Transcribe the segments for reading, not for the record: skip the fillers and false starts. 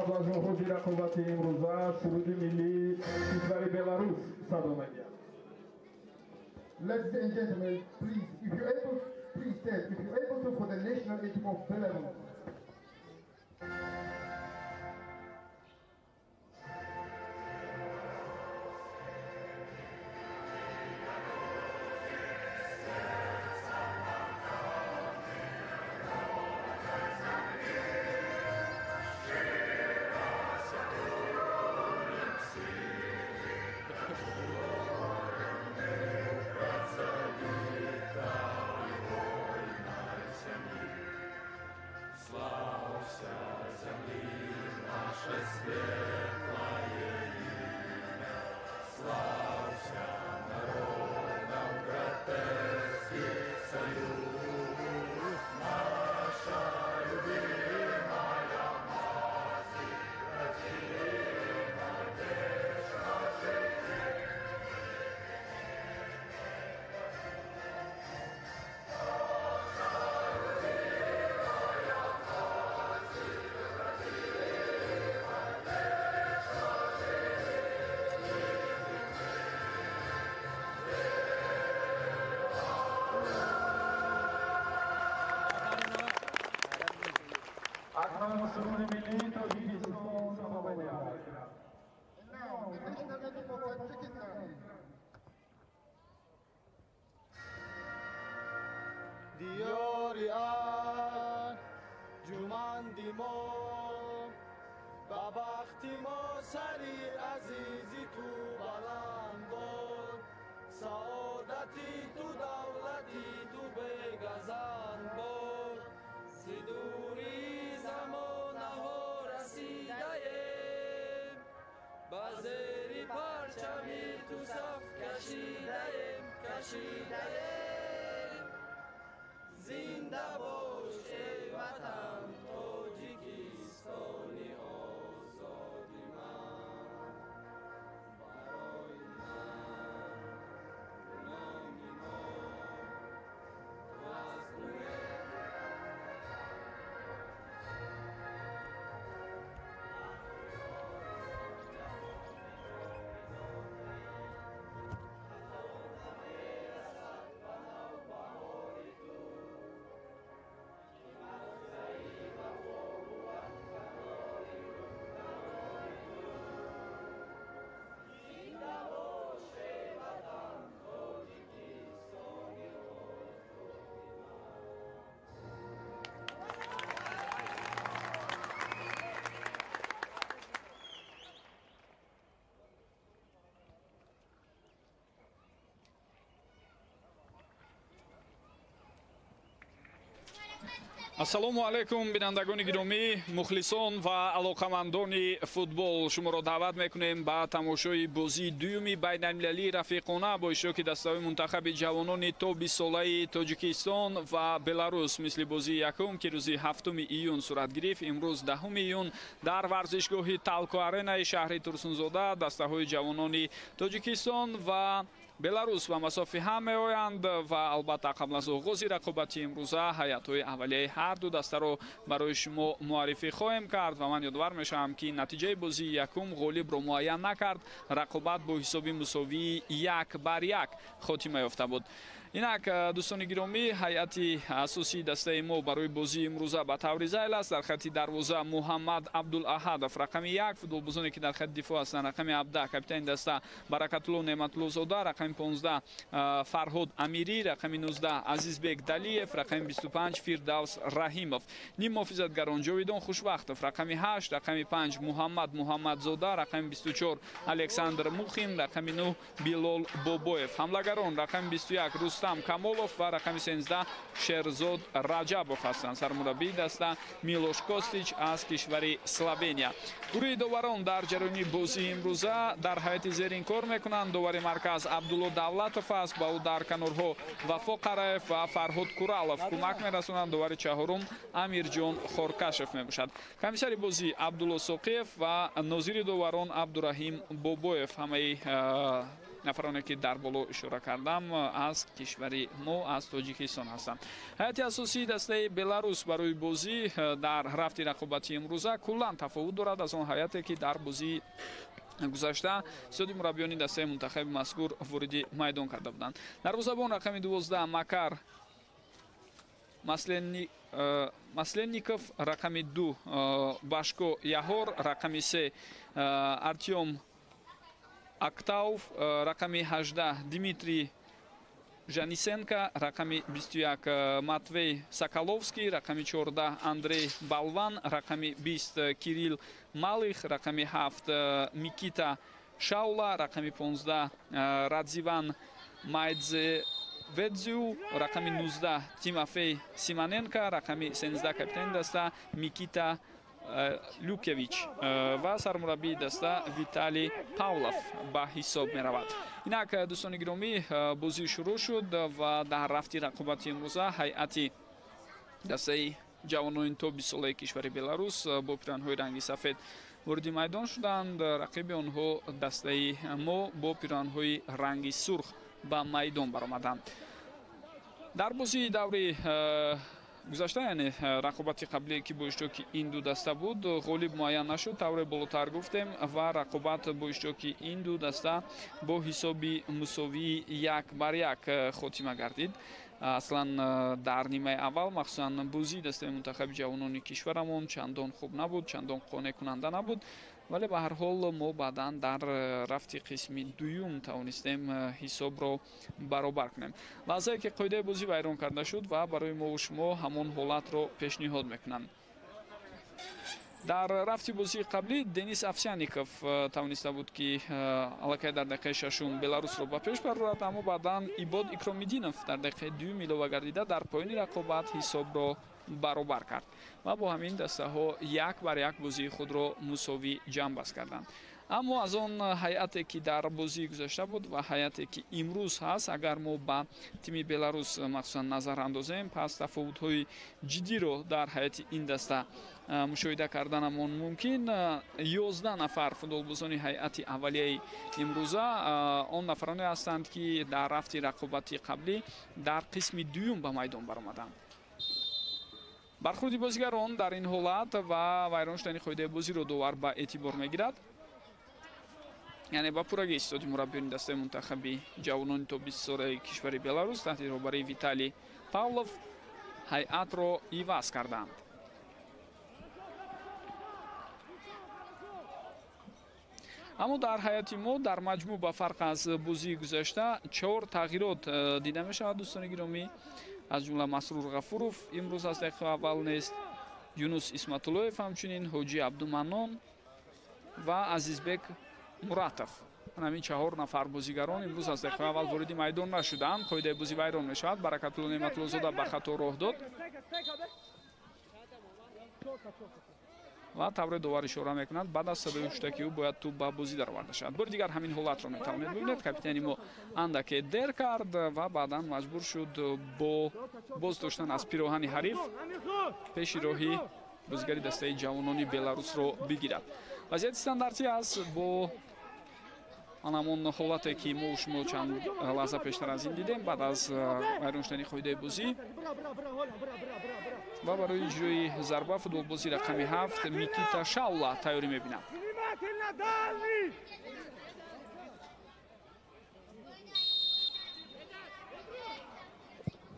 Қабл аз оғози рақобати имрӯза суруди миллии кишвари Беларус садо медиҳад. Ladies and gentlemen, please, if you're able, please stand. If you're able to, for the national anthem of Belarus. Акнун суруди миллии Тоҷикистон садо медиҳад. And now, the national anthem of Tajikistan. Диёри арҷуманди мо, ба бахти мо сари азизи ту баланд бод, саодати ту давлати ту бегазанд бод. Зи дури замонаҳо расидаем, ба зери парчами ту саф кашидаем, кашидаем. Зинда бош, эй ватан, Тоҷикистони озоди ман. Барои ман номи мо ту аз умед. Ассалому алайкум, бинандагони гиромӣ, мухлисон ва алоқамандони футбол. Шуморо даъват мекунем ба тамошои бозии дуюми байналмилалии рафиқона бо иштироки дастаҳои мунтахаби ҷавонони то 20-солаи Тоҷикистон ва Беларус. Мисли бозии якум, ки рӯзи 7 июн сурат гирифт, имрӯз 10 июн дар варзишгоҳи Талко Аренаи шаҳри Турсунзода дастаҳои ҷавонони Тоҷикистон ва Беларус ба масофи ҳам меоянд ва албатта қабл аз оғози рақобати имрӯза ҳайатҳои аввалияи ҳар ду дастаро барои шумо муаррифӣ хоҳем кард ва ман ёдовар мешавам, ки натиҷаи бозии якум ғолибро муайян накард. Рақобат бо ҳисоби мусовии 1-1 хотима ёфта буд. Инак, дӯстони гиромӣ, ҳайати асосии дастаи мо барои бозии имрӯза ба таври зайл аст. Дар хати дарвоза Муҳаммад Абдулаҳадов, рақами 1, футболбозоне ки дар хати дифоъ ҳастанд, рақами 17 капитани даста Баракатулло Неъматуллозода, рақами 15 Фарҳод Амирӣ, рақами 19 Азизбек Далиев, рақами 25 Фирдавс Раҳимов. Ним муҳофизатгарон Ҷовидон Хушвақтов, рақами 8, рақами 5 Муҳаммад Муҳаммадзода, рақами 24 Александр Мухин, рақами 9 Билол Бобоев. Ҳамлагарон рақами 21 Рустам Камолов ва рақами 13 Шерзод Раҷабов ҳастанд. Сармураббии даста Милош Костич аз кишвари Словения. Гурӯҳи доварон дар ҷараёни бозии имрӯза дар ҳайати зерин кор мекунанд. Довари марказ Абдулло Давлатов аст, ба ӯ дар канорҳо Вафо Қараев ва Фарҳод Куралов кӯмак мерасонанд. Довари чаҳорум Амирҷон Хоркашев мебошад. Комиссари бозӣ Абдулло Соқиев ва нозири доварон Абдураҳим Бобоев. Ҳамаи Нафароне ки дар боло ишора кардам, аз кишвари мо, аз Тоҷикистон ҳастанд. Ҳайати асосии дастаи Беларус барои бозӣ дар рафти рақобати имрӯза куллан тафовут дорад аз он ҳайате, ки дар бозии гузашта истоди мураббиёни дастаи мунтахаби мазкур вориди майдон карда буданд. Дарвозабон рақами 12 Макар Масленников, рақами 2 Башко Яҳор, рақами 3 Артём Актауф, рақами 18 Дмитрий Жанисенко, рақами 21 Матвей Соколовский, рақами 14 Андрей Балван, рақами 20 Кирилл Малых, рақами 7 Микита Шаула, рақами 15 Радзиван Майдзе Ведзю, рақами 19 Тимофей Симоненко, рақами 13 капитани даста Микита Люкевич ва сармураббии даста Виталий Павлов ба ҳисоб меравад. Инак, дӯстони гиромӣ, бозӣ шурӯъ шуд ва дар рафти рақобати имрӯза ҳайати дастаи ҷавонони то 20-солаи кишвари Беларус бо пиранҳои ранги сафед вориди майдон шуданд. Рақиби онҳо дастаи мо бо пиранҳои ранги сурх ба майдон баромаданд. Дар бозии даври гузашта, яъне рақобати қаблие, ки бо иштироки ин ду даста буд, ғолиб муайян нашуд, тавре болотар гуфтем, ва рақобат бо иштироки ин ду даста бо ҳисоби мусовии 1-1 хотима гардид. Аслан дар нимаи аввал, махсусан, бозии дастаи мунтахаби ҷавонони кишварамон чандон хуб набуд, чандон қонеъкунанда набуд, вале ба ҳар ҳол мо баъдан дар рафти қисми дуюм тавонистем ҳисобро баробар кунем. Лаҳзае ки қоидаи бозӣ вайрон карда шуд ва барои мову шумо ҳамон ҳолатро пешниҳод мекунанд. Дар рафти бозии қаблӣ Денис Овсяников тавониста буд, ки аллакай дар дақиқаи шашум Беларусро ба пеш барорад, аммо баъдан Ибод Икромиддинов дар дақиқаи дуюм илова гардида дар поёни рақобат ҳисобро баробар кард ва бо ҳамин дастаҳо 1-1 бозии худро мусовӣ ҷамъбаст карданд. Аммо аз он ҳайате, ки дар бозии гузашта буд, ва ҳайате, ки имрӯз ҳаст, агар мо ба тими Беларус махсусан назар андозем, пас тафовутҳои ҷиддиро дар ҳайати ин даста мушоҳида карданамон мумкин. 11 нафар футболбозони ҳайати аввалияи имрӯза он нафароне ҳастанд, ки дар рафти рақобати қаблӣ дар қисми дуюм ба майдон баромаданд. Бархурди бозигарон дар ин ҳолат ва вайрон шудани қоидаи бозиро довар ба эътибор мегирад. Яъне ба пуррагӣ истоди мураббиёни дастаи мунтахаби ҷавонони то 20-солаи кишвари Беларус таҳти роҳбарии Виталий Павлов ҳайатро иваз карданд. Аммо дар ҳайати мо дар маҷмӯъ ба фарқ аз бозии гузашта 4 тағйирот дида мешавад, дӯстони гиромӣ. Аз ҷумла Масрур Ғафуров имрӯз аз дақиқаи аввал нест, Юнус Исматуллоев ҳамчунин, Ҳоҷи Абдуманнон ва Азизбек Муратов. Ҳамин 4 нафар бозигарон имрӯз аз дақиқаи аввал вориди майдон нашуданд. Қоидаи бозӣ вайрон мешавад. Баракатулло Неъматуллозода ба хато роҳ дод ва тавре довар ишора мекунад, баъд аз садои ҳуштаки ӯ бояд тӯб ба бозӣ дароварда шавад. Бори дигар ҳамин ҳолатро метавонед бибинед. Капитани мо андаке дер кард ва баъдан маҷбур шуд бо боз доштан аз пироҳани ҳариф пеши роҳи бозигари дастаи ҷавонони Беларусро бигирад. Вазъияти стандартӣ аст бо ҳамон ҳолате, ки мо шумо чанд лаҳза пештар аз ин дидем, баъд аз вайрон шудани қоидаи бозӣ ва барои иҷрои зарба футболбози рақами 7 Микита Шаула тайёрӣ мебинад.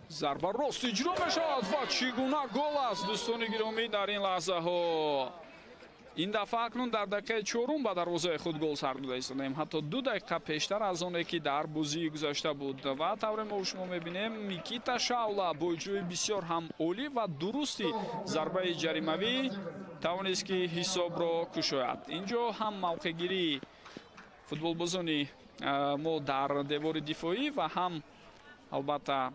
Зарба рост иҷро мешавад ва чӣ гуна гол аст, дӯстони гиромӣ, дар ин лаҳзаҳо. Ин дафъа акнун дар дақиқаи чорум ба дарвозаи худ гол сар дода истодаем, ҳатто 2 дақиқа пештар аз оне, ки дар бозии гузашта буд. Ва тавре мо шумо мебинем, Микита Шаула бо иҷрои бисёр ҳам олӣ ва дурусти зарбаи ҷаримавӣ тавонист, ки ҳисобро кушояд. Инҷо ҳам мавқеъгирии футболбозони мо дар девори дифоӣ ва ҳам албатта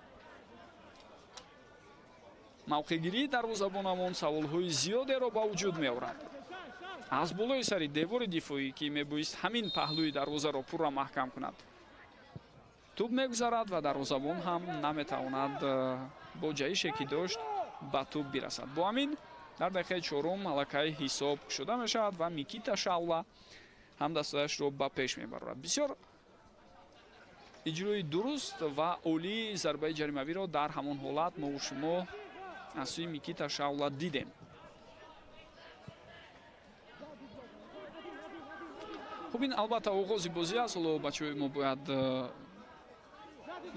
мавқеъгирии дарвозабонамон саволҳои зиёдеро ба вуҷуд меорад. Аз болои сари девори дифоӣ, ки мебоист ҳамин паҳлӯи дарвозаро пурра маҳкам кунад, тӯб мегузарад ва дарвозабон ҳам наметавонад бо ҷаҳише, ки дошт, ба тӯб бирасад. Бо ҳамин дар дақиқаи чорум аллакай ҳисоб шуда мешавад ва Микита Шаула ҳам дастаашро ба пеш мебарорад. Бисёр Иҷрои дуруст ва олии зарбаи ҷаримавиро дар ҳамон ҳолат мо шумо аз сӯи Микита Шавла дидем. Хуб, ин албатта оғози бозӣ аст. Ҳоло бачаҳои мо бояд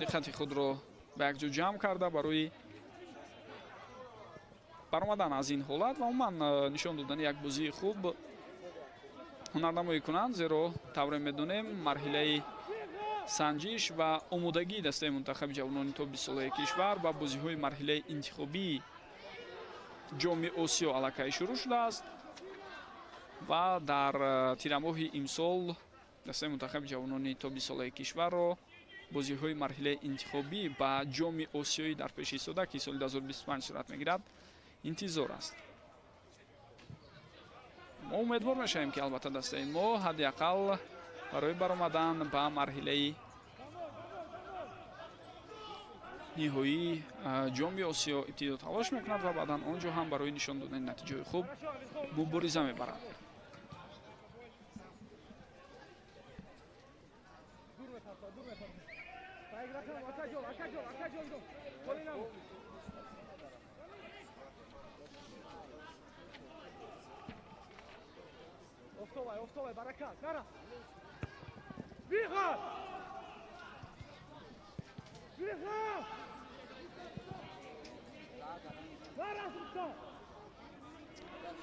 диққати худро ба як ҷо ҷамъ карда барои баромадан аз ин ҳолат ва умуман нишон додани як бозии хуб ҳунарнамоӣ кунанд, зеро тавре медонем марҳилаи санҷиш ва омодагии дастаи мунтахаби ҷавонони то 20-солаи кишвар ба бозиҳои марҳилаи интихобии ҷоми Осиё аллакай шурӯъ шудааст ва дар тирамоҳи имсол дастаи мунтахаби ҷавонони то 20-солаи кишварро бозиҳои марҳилаи интихобӣ ба ҷоми Осиёӣ дар пеш истода, ки соли 2025 сурат мегирад, интизор аст. Мо умедвор мешавем, ки албатта дастаи мо ҳадди ақал барои баромадан ба марҳилаи ниҳоии ҷоми Осиё ибтидо талош мекунад ва баъдан он ҷо ҳам барои нишон додани натиҷаҳои хуб мубориза мебарад.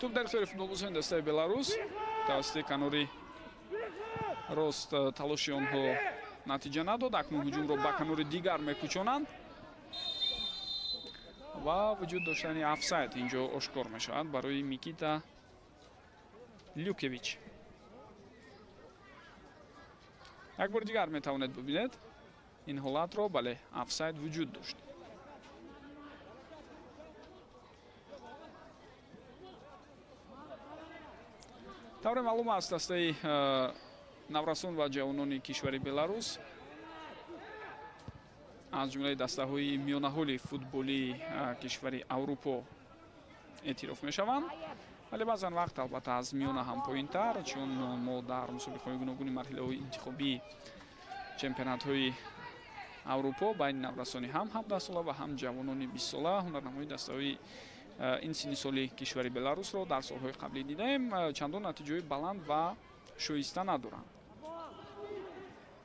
Туп дар ихтиёри футболбозони дастаи Беларус тавассути канори рост талоши онҳо натиҷа надод. Акнун ҳуҷумро ба канори дигар мекӯчонанд ва вуҷуд доштани офсайд инҷо ошкор мешавад барои Микита Люкевич. Як бори дигар метавонед бибинед ин ҳолатро. Бале, офсайд вуҷуд дошт. Тавре маълум аст, дастаи наврасон ва ҷавонони кишвари Беларус аз ҷумлаи дастаҳои миёнаҳоли футболии кишвари Аврупо эътироф мешаванд, вале баъзан вақт албатта аз миёна ҳам поинтар, чун мо дар мусобиқаҳои гуногуни марҳилаҳои интихобии чемпионатҳои Аврупо байни наврасони ҳам 17-сола ва ҳам ҷавонони 20-сола ҳунарнамои дастаҳои ин синни соли кишвари Беларусро дар солҳои қаблӣ дидаем, чандон натиҷаҳои баланд ва шоиста надоранд.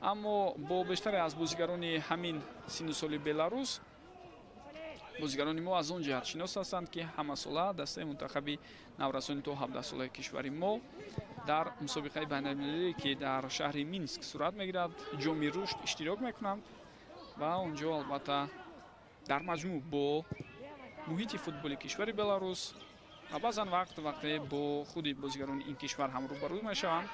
Аммо бо бештаре аз бозигарони ҳамин синну соли Беларус бозигарони мо аз он ҷиҳат шинос ҳастанд, ки ҳамасола дастаи мунтахаби наврасони то 17-солаи кишвари мо дар мусобиқаи байналмилалие, ки дар шаҳри Минск сурат мегирад, ҷоми рушд иштирок мекунанд ва он ҷо албатта дар маҷмӯъ бо муҳити футболи кишвари Беларус ва баъзан вақт вақте бо худи бозигарони ин кишвар ҳам рӯбарӯ мешаванд,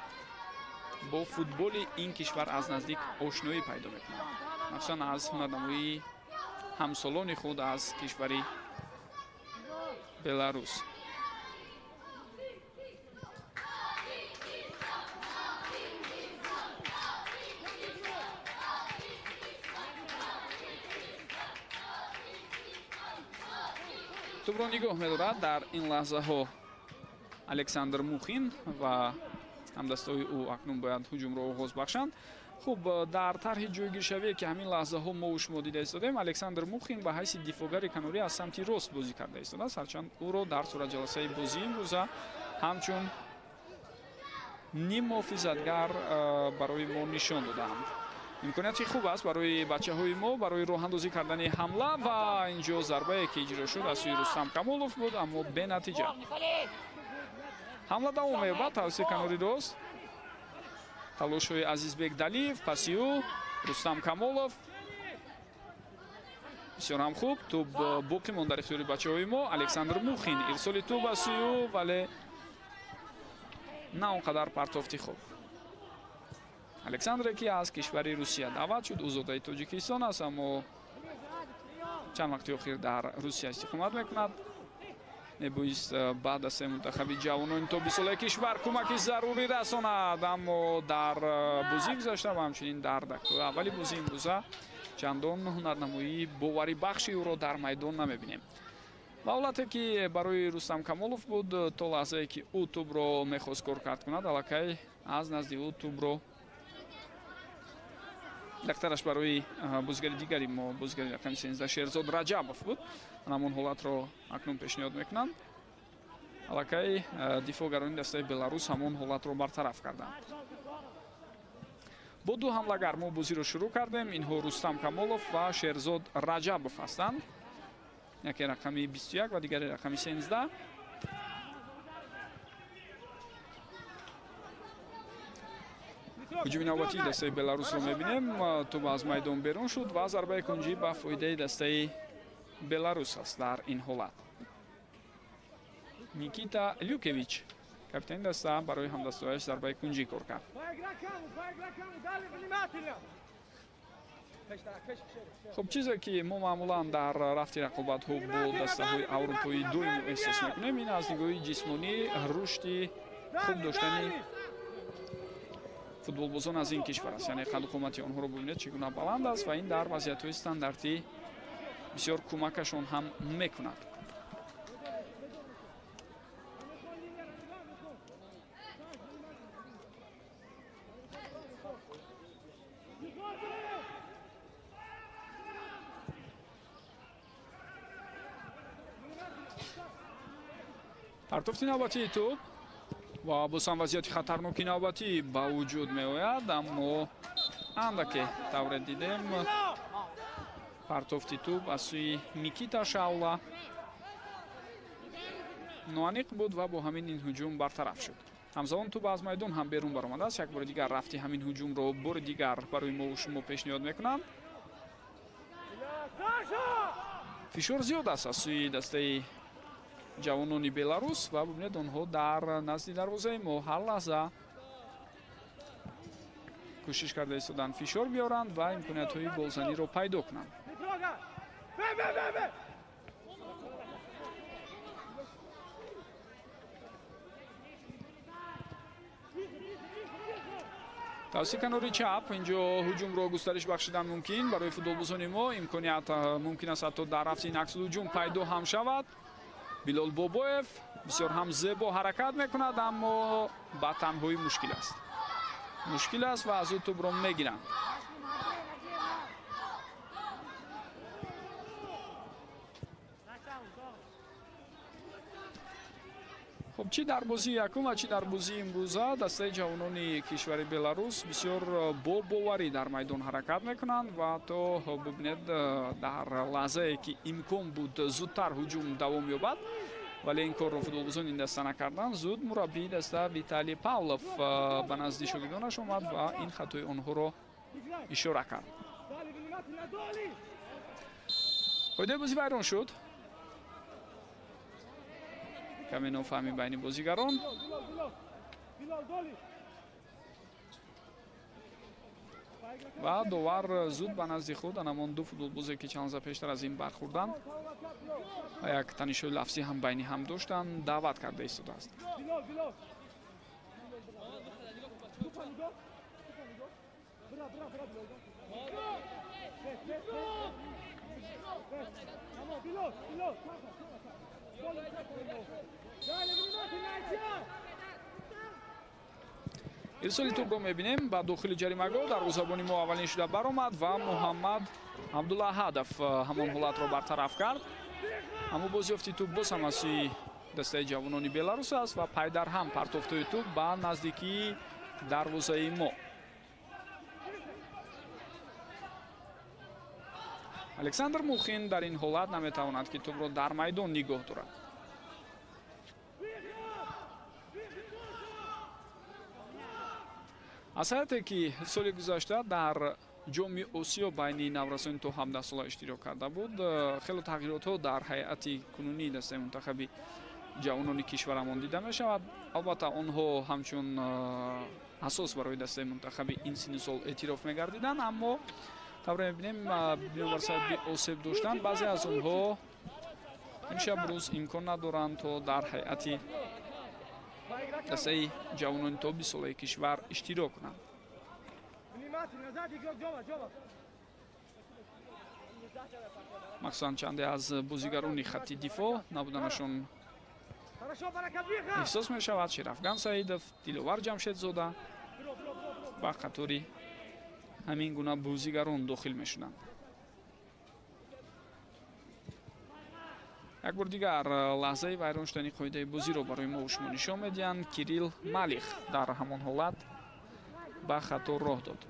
бо футболи ин кишвар аз наздик ошноӣ пайдо мекунанд, махсусан аз ҳунарнамоии ҳамсолони худ аз кишвари Беларус. Тӯбро нигоҳ медорад дар ин лаҳзаҳо Александр Мухин ва ҳамдастаҳои ӯ акнун бояд ҳуҷумро оғоз бахшанд. Хуб, дар тарҳи ҷойгиршавие, ки ҳамин лаҳзаҳо мо шумо дида истодем, Александр Мухин ба ҳайси дифоъгари канорӣ аз самти рост бозӣ карда истодааст, ҳарчанд ӯро дар суратҷаласаи бозии имрӯза ҳамчун ниммуҳофизатгар барои мо нишон додаанд. Имконияти хуб аст барои бачаҳои мо барои роҳандозӣ кардани ҳамла ва инҷо зарбае, ки иҷро шуд аз сӯи Рустам Камолов буд, аммо бенатиҷа. Ҳамла давом меёбад тавассути канори рост. Талошҳои Азизбек Далиев, паси ӯ Рустам Камолов. Бисёр ҳам хуб, тӯб боқӣ монд дар ихтиёри бачаҳои мо. Александр Мухин ирсоли тӯб аз сӯи ӯ, вале на он қадар партофти хуб. Александре, ки аз кишвари Русия даъват шуд, ӯ зодаи Тоҷикистон аст, аммо чанд вақти охир дар Русия истиқомат мекунад. Мебоист ба дастаи мунтахаби ҷавонони то 20-солаи кишвар кӯмаки зарурӣ расонад, аммо дар бозии гузашта ва ҳамчунин дар дақиқаи аввали бозии имрӯза чандон ҳунарнамоии боварибахши ӯро дар майдон намебинем. Ва ҳолате, ки барои Рустам Камолов буд, то лаҳзае ки ӯ тӯбро мехост кор кард кунад, аллакай аз назди ӯ тӯбро Дактараш барои бозигари дигари мо, бозигари рақами 13 Шерзод Раҷабов буд. Ҳамон ҳолатро акнун пешниҳод мекунанд. Аллакай дифоъгарони дастаи Беларус ҳамон ҳолатро бартараф карданд. Бо ду ҳамлагар мо бозиро шурӯъ кардем. Инҳо Рустам Камолов ва Шерзод Раҷабов ҳастанд. Яке рақами 21 ва дигари рақами 13. Ҳуҷуми навбатии дастаи Беларусро мебинем. Тӯб аз майдон берун шуд ва зарбаи кунҷӣ ба фоидаи дастаи Беларус аст дар ин ҳолат. Никита Люкевич, капитани даста, барои ҳамдастаҳояш зарбаи кунҷӣ кор кард. Хуб, чизе ки мо маъмулан дар рафти рақобатҳо бо дастаҳои аврупоӣ доимо эҳсос мекунем, ин аз нигоҳи ҷисмонӣ рушди хуб доштани футболбозон аз ин кишвар аст. Яъне қаду қомати онҳоро бибинед чӣ гуна баланд аст ва ин дар вазъиятҳои стандартӣ бисёр кӯмакашон ҳам мекунад. Партофти навбатии тӯб ва боз ҳам вазъияти хатарноки навбатӣ ба вуҷуд меояд, аммо андаке тавре дидем партофти тӯб аз сӯи Никита Шаула ноаниқ буд ва бо ҳамин ин ҳуҷум бартараф шуд. Ҳамзамон тӯб аз майдон ҳам берун баромадааст. Як бори дигар рафти ҳамин ҳуҷумро бори дигар барои мо шумо пешниҳод мекунанд. Фишор зиёд аст аз сӯи дастаи ҷавонони Беларус ва бибинед онҳо дар назди дарвозаи мо ҳар лаҳза кӯшиш карда истоданд фишор биёранд ва имкониятҳои голзаниро пайдо кунанд. Тавассути канори чап инҷо ҳуҷумро густариш бахшидан мумкин барои футболбозони мо. Имконият мумкин аст ҳатто дар рафти ин аксулҳуҷум пайдо ҳам шавад. Билол Бобоев бисёр ҳам зебо ҳаракат мекунад, аммо ба танҳоӣ мушкил аст. Мушкил аст ва аз ӯ тӯбро мегиранд. Хуб, чӣ дар бозии якум ва чӣ дар бозии имрӯза дастаи ҷавонони кишвари Беларус бисёр бо боварӣ дар майдон ҳаракат мекунанд ва то бибинед дар лаҳзае ки имкон буд зудтар ҳуҷум давом ёбад, вале ин корро футболбозон ин даста накарданд. Зуд мураббии даста Виталий Павлов ба назди шогирдонаш омад ва ин хатои онҳоро ишора кард. Қоидаи бозӣ вайрон шуд. Каме нофаҳмӣ байни бозигарон. Ва довар зуд ба назди худ анамон ду футболбозе ки чанд лаҳза пештар аз ин бархӯрданд ва як танишҳои лафзӣ ҳам байни ҳам доштанд, даъват карда истодааст. Ирсоли тӯбро мебинем ба дохили ҷаримагоҳ. Дарвозабони мо аввалин шуда баромад ва Муҳаммад Абдуллаҳадов ҳамон ҳолатро бартараф кард. Аммо бозёфти тӯб боз ҳам аз сӯи дастаи ҷавонони Беларус аст ва пайдарҳам партофтои тӯб ба наздикии дарвозаи мо. Александр Мухин дар ин ҳолат наметавонад ки тӯбро дар майдон нигоҳ дорад. Аз ҳайате ки соли гузашта дар ҷоми Осиё байни наврасони то 17 сола иштирок карда буд, хеле тағйиротҳо дар ҳайати кунунии дастаи мунтахаби ҷавонони кишварамон дида мешавад. Албатта онҳо ҳамчун асос барои дастаи мунтахаби ин синну сол эътироф мегардиданд, аммо тавре мебинем бинобар сабаби осеб доштан баъзе аз онҳо имшаб рӯз имкон надоранд то дар ҳайати дастаи ҷавонони то 20 солаи кишвар иштирок кунанд. Махсусан чанде аз бозигарони хатти дифоъ набуданашон эҳсос мешавад. Шерафган Саидов, Диловар Ҷамшедзода ва қатори ҳамин гуна бозигарон дохил мешуданд. Як бор дигар лаҳзаи вайрон шудани қоидаи бозиро барои мо шумо нишон медиҳанд. Кирилл Малих дар ҳамон ҳолат ба хато роҳ дод.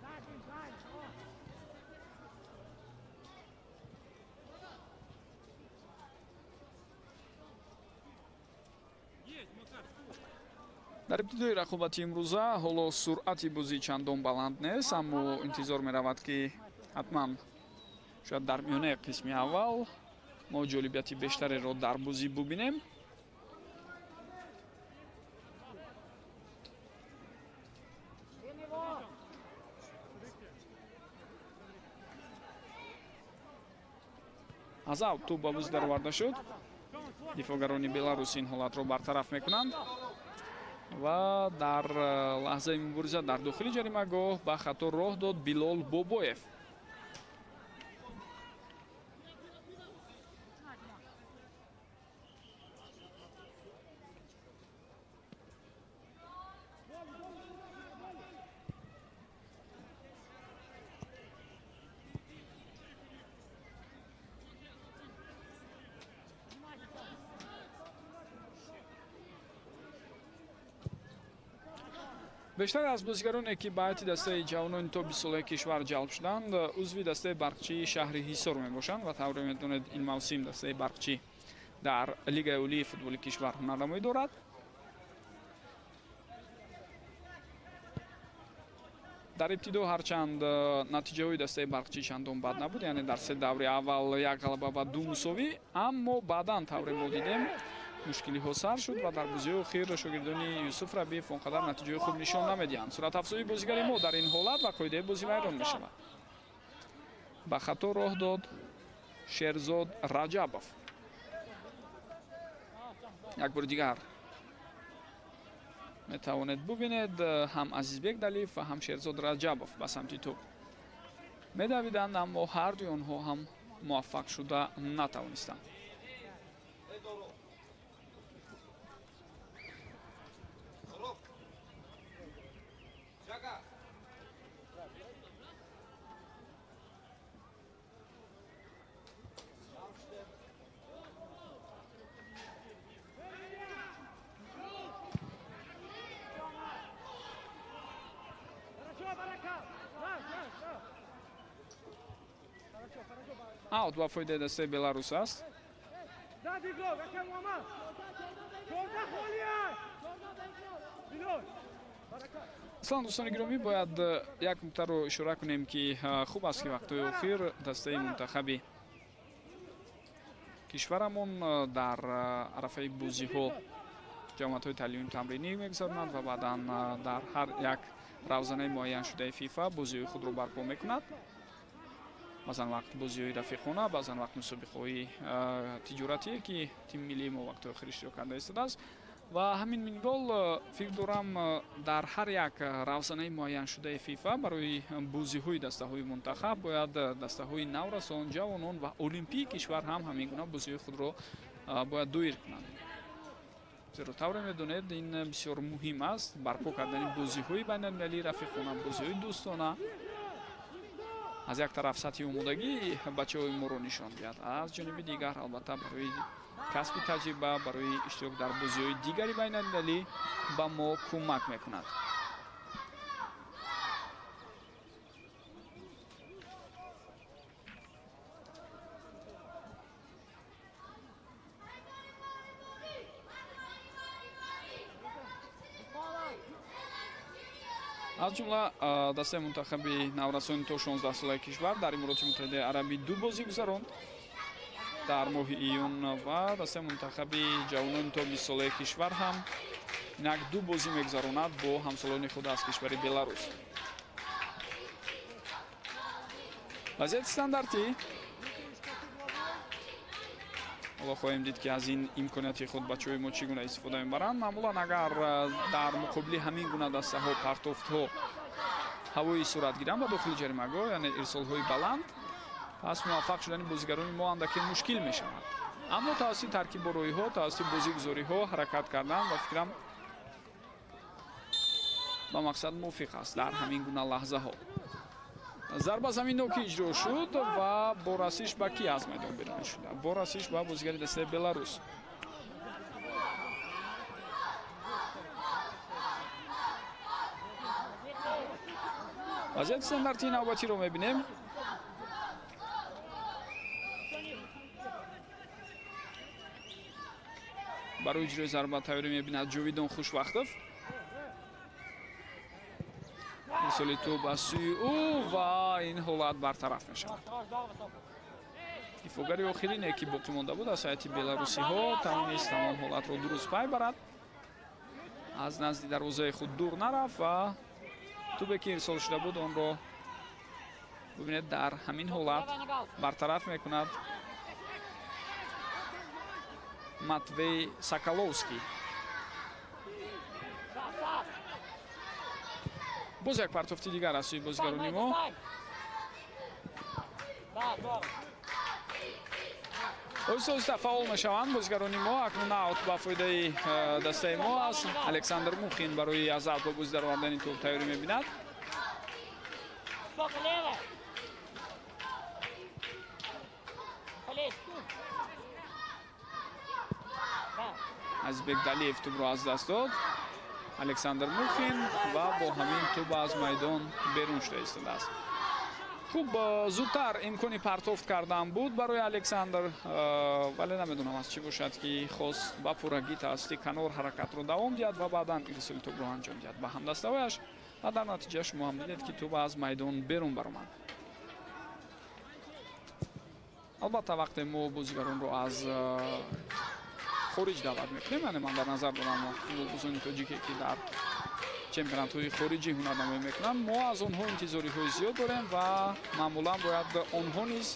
Дар ибтидои рақобати имрӯза ҳоло суръати бозӣ чандон баланд нест, аммо интизор меравад, ки ҳатман шояд дар миёнаи қисми аввал мо ҷолибияти бештареро дар бозӣ бубинем. Аз аут тӯб ба бозӣ дароварда шуд. Дифоъгарони Беларус ин ҳолатро бартараф мекунанд ва дар лаҳзаи мубориза дар дохили ҷаримагоҳ ба хато роҳ дод Билол Бобоев. Бештар аз бозигароне, ки ба ҳайати дастаи ҷавонони то 20 солаи кишвар ҷалб шуданд, узви дастаи барқчии шаҳри Ҳисор мебошанд ва тавре медонед, ин мавсим дастаи барқчӣ дар Лигаи олии футболи кишвар ҳунарнамоӣ дорад. Дар ибтидо ҳарчанд натиҷаҳои дастаи барқчӣ чандон бад набуд, яъне дар се даври аввал як ғалаба ва ду мусовӣ, аммо баъдан тавре мо дидем мушкилиҳо сар шуд ва дар бозиҳои охир шогирдони Юсуф Рабиев он қадар натиҷаҳои хуб нишон намедиҳанд. Суратафзоии бозигари мо дар ин ҳолат ва қоидаи бозӣ вайрон мешавад. Ба хато роҳ дод Шерзод Раҷабов. Як бори дигар метавонед бубинед, ҳам Азизбек Далиев ва ҳам Шерзод Раҷабов ба самти тӯб медавиданд, аммо ҳардуи онҳо ҳам муваффақ шуда натавонистанд. Аут ба фоидаи дастаи Беларус аст. Аслан, дӯстони гиромӣ, бояд як нуктаро ишора кунем, ки хуб аст, ки вақтҳои охир дастаи мунтахаби кишварамон дар арафаи бозиҳо ҷамоатҳои таълимию тамринӣ мегузаронанд ва баъдан дар ҳар як равзанаи муайяншудаи ФИФА бозиҳои худро барпо мекунад. Баъзан вақт бозиҳои рафиқона, баъзан вақт мусобиқаҳои тиҷоратие, ки тими миллии мо вақтҳои охир иштирок карда истодааст. Ва ҳамин минвол фикр дорам, дар ҳар як равзанаи муайяншудаи ФИФА барои бозиҳои дастаҳои мунтахаб бояд дастаҳои наврасон, ҷавонон ва олимпии кишвар ҳам ҳамин гуна бозиҳои худро бояд доир кунанд. Зеро тавре медонед, ин бисёр муҳим аст барпо кардани бозиҳои байналмилалии рафиқона, бозиҳои дӯстона. Аз як тараф сатҳи омодагии бачаҳои моро нишон диҳад, аз ҷониби дигар албатта барои касби таҷриба, барои иштирок дар бозиҳои дигари байналмилалӣ ба мо кӯмак мекунад. Аз ҷумла дастаи мунтахаби наврасони то 16 солаи кишвар дар Имороти Муттаҳидаи Арабӣ ду бозӣ гузаронд дар моҳи июн ва дастаи мунтахаби ҷавонони то 20 солаи кишвар ҳам инак ду бозӣ мегузаронад бо ҳамсолони худ аз кишвари Беларус. Вазъияти стандартӣ. Ҳоло хоҳем дид, ки аз ин имконияти худ бачаҳои мо чӣ гуна истифода мебаранд. Маъмулан агар дар муқобили ҳамин гуна дастаҳо партофтҳо ҳавои сурат гиранд ба дохили ҷаримагоҳ, яъне ирсолҳои баланд, пас муваффақ шудани бозигарони мо андаке мушкил мешавад. Аммо тавассути таркиббороиҳо, тавассути бозигузориҳо ҳаракат кардан ба фикрам ба мақсад мувофиқ аст дар ҳамин гуна лаҳзаҳо. Зарба заминно ки иҷро шуд ва бо расиш ба ки аз майдон берун шуда? Бо расиш ба бозигари дастаи Беларус. Вазъияти стандартии навбатиро мебинем. Барои иҷрои зарба тайёрӣ мебинад Ҷовидон Хушвақтов. Ирсоли тӯб аз сӯи ӯ ва ин ҳолат бартараф мешавад. Ифогари охирине ки боқӣ монда буд аз ҳайати беларусиҳо тавонист ҳамон ҳолатро дуруст пай барад. Аз назди дарвозаи худ дур нарафт ва тӯбе ки ирсол шуда буд онро бубинед дар ҳамин ҳолат бартараф мекунад Матвей Соколовский. Боз як партофти дигар аз сӯи бозигарони мо. Оҳиста оҳиста фаъол мешаванд бозигарони мо. Акнун аут ба фоидаи дастаи мо аст. Александр Мухин барои аз аут ба бозӣ даровардани тӯб тайёрӣ мебинад. Азизбек Далиев тӯбро аз даст дод. Александр Мухин ва бо ҳамин тӯб аз майдон берун шуда истодааст. Хуб, зудтар имкони партофт кардан буд барои Александр, вале намедонам аз чӣ бошад ки хост ба пуррагӣ тавассути канор ҳаракатро давом диҳад ва баъдан ирсоли тӯбро анҷом диҳад ба ҳамдаставаяш ва дар натиҷа шумо ҳам дидед ки тӯб аз майдон берун баромад. Албатта вақте мо бозигаронро аз хориҷ даъват мекунем, яъне ман дар назар дорам футболбозони тоҷике ки дар чемпионатҳои хориҷӣ ҳунарнамоӣ мекунанд, мо аз онҳо интизориҳои зиёд дорем ва маъмулан бояд онҳо низ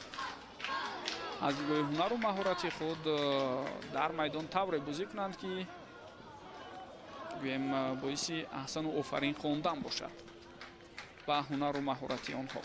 аз нигоҳи ҳунару маҳорати худ дар майдон тавре бозӣ кунанд ки гӯем боиси аҳсану офарин хондан бошад ба ҳунару маҳорати онҳо.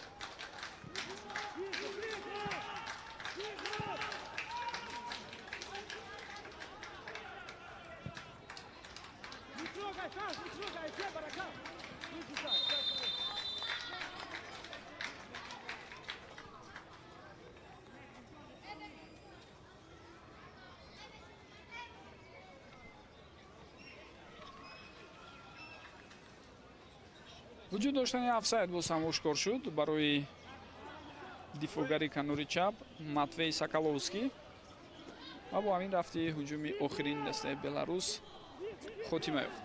Вуҷуд доштани офсайд боз ҳам ошкор шуд барои дифоъгари канори чап Матвей Соколовский ва бо ҳамин рафти ҳуҷуми охирини дастаи Беларус хотима ёфт.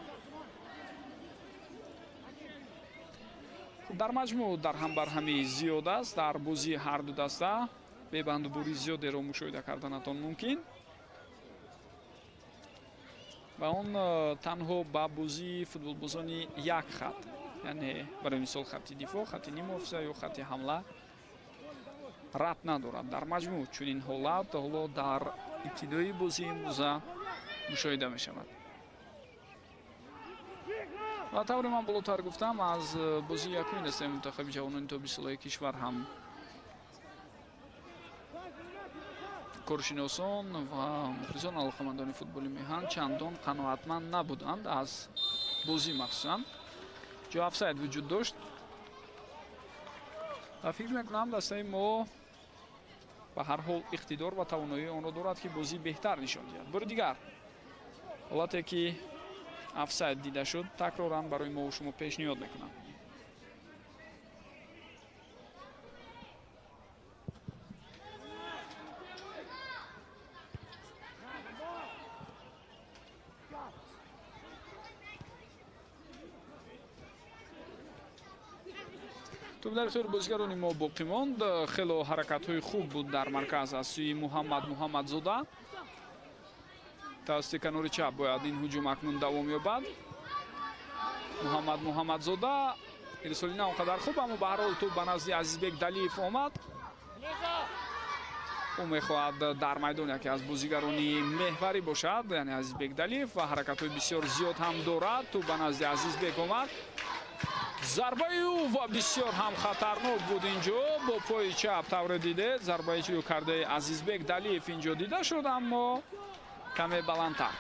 Дар маҷмӯъ дар ҳамбарҳамӣ зиёд аст. Дар бозии ҳарду даста бебандубурӣ зиёдеро мушоҳида карданатон мумкин ва он танҳо ба бозии футболбозони як хат, яъне барои мисол хатти дифоъ, хатти нимҳофиза ё хатти ҳамла рабт надорад. Дар маҷмӯъ чунин ҳолат ҳоло дар ибтидои бозии имрӯза мушоҳида мешавад. Ва тавре ман болотар гуфтам, аз бозии якуми дастаи мунтахаби ҷавонони то бистсолаи кишвар ҳам коршиносон ва мухлисон алоқамандони футболи меҳан чандон қаноатманд набуданд аз бозӣ, махсусан ҷо офсайд вуҷуд дошт ва фикр мекунам дастаи мо ба ҳар ҳол иқтидор ва тавоноии онро дорад ки бозӣ беҳтар нишон диҳад. Бори дигар ҳолате ки офсайд дида шуд такроран барои мо шумо пешниҳод мекунам. Тӯб дар ихтиёри бозигарони мо боқӣ монд. Хело ҳаракатҳои хуб буд дар марказ аз сӯи Муҳаммад Муҳаммадзода. Тавассути канори чап бояд ин ҳуҷум акнун давом ёбад. Муҳаммад Муҳаммадзода ирсоли на он қадар хуб, аммо ба ҳар ҳол тӯб ба назди Азизбек Далиев омад. Ӯ мехоҳад дар майдон яке аз бозигарони меҳварӣ бошад, яъне Азизбек Далиев, ва ҳаракатҳои бисёр зиёд ҳам дорад. Тӯб ба назди Азизбек омад. Зарбаи ӯ ва бисёр ҳам хатарнок буд инҷо бо пои чап, тавре дидед зарбаи чиё кардаи Азизбек Далиев инҷо дида шуд, аммо каме баландтар.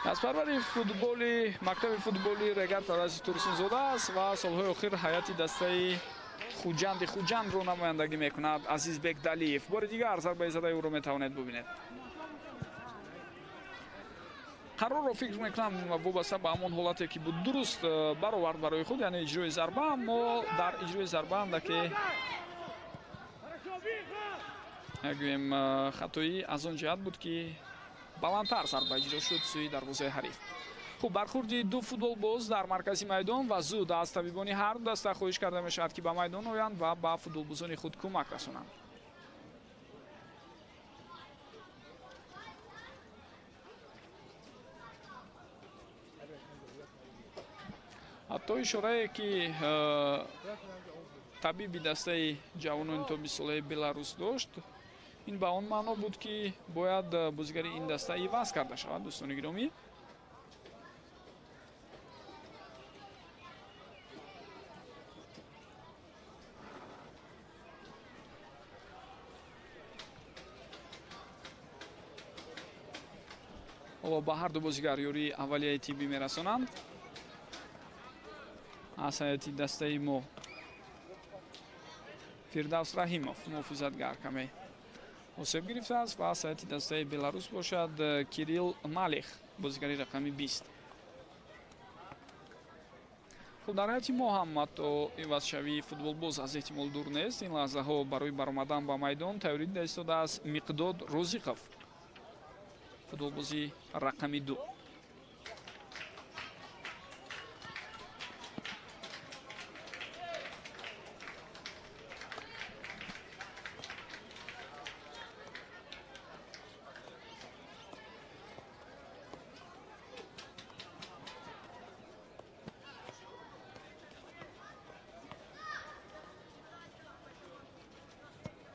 Аз парвари футболи мактаби футболи Регар Тарази Турсунзода аст ва солҳои охир ҳайати дастаи Хуҷанди Хуҷандро намояндагӣ мекунад Азизбек Далиев. Бори дигар зарбаи задаи ӯро метавонед бубинед. Қарорро фикр мекунам вобаста ба ҳамон ҳолате ки буд дуруст баровард барои худ, яъне иҷрои зарба, аммо дар иҷрои зарба андаке гӯем хатоӣ аз он ҷиҳат буд ки баландтар зарба иҷро шуд сӯи дарвозаи ҳариф. Хуб, бархурди ду футболбоз дар маркази майдон ва зуд аз табибони ҳар ду даста хоҳиш карда мешавад ки ба майдон оянд ва ба футболбозони худ кӯмак расонанд. Ҳатто ишорае ки табиби дастаи ҷавонони то 20-солаи Беларус дошт, ин ба он маъно буд ки бояд бозигари ин даста иваз карда шавад. Дӯстони гиромӣ, ҳоло ба ҳар ду бозигар ёрии аввалияи тиббӣ мерасонанд. Аз ҳайати дастаи мо Фирдавс Раҳимов муҳофизатгар каме осеб гирифтааст ва аз ҳайати дастаи Беларус бошад Кирилл Малих, бозигари рақами 20. Хуб, дар ҳайати мо ҳам ҳатто ивазшавии футболбоз аз эҳтимол дур нест. Ин лаҳзаҳо барои баромадан ба майдон тайёрӣ дида истодааст Миқдод Розиқов, футболбози рақами 2.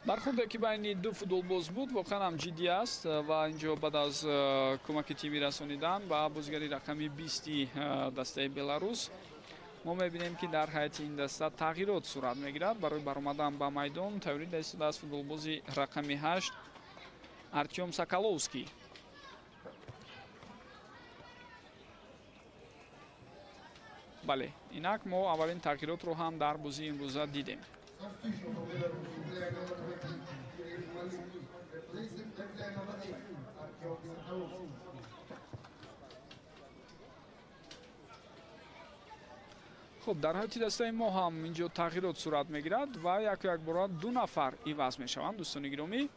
Бархурде ки байни ду футболбоз буд воқеан ҳам ҷиддӣ аст ва инҷо баъд аз кӯмаки тимӣ расонидан ба бозигари рақами 20 дастаи Беларус мо мебинем ки дар ҳайати ин даста тағйирот сурат мегирад. Барои баромадан ба майдон тайёрӣ дида истодааст футболбози рақами 8 Артём Соколовский. Бале, инак мо аввалин тағйиротро ҳам дар бозии имрӯза дидем. Хуб, дар ҳайати дастаи мо ҳам инҷо тағйирот сурат мегирад ва яку якбора ду нафар иваз мешаванд. Дӯстони гиромӣ,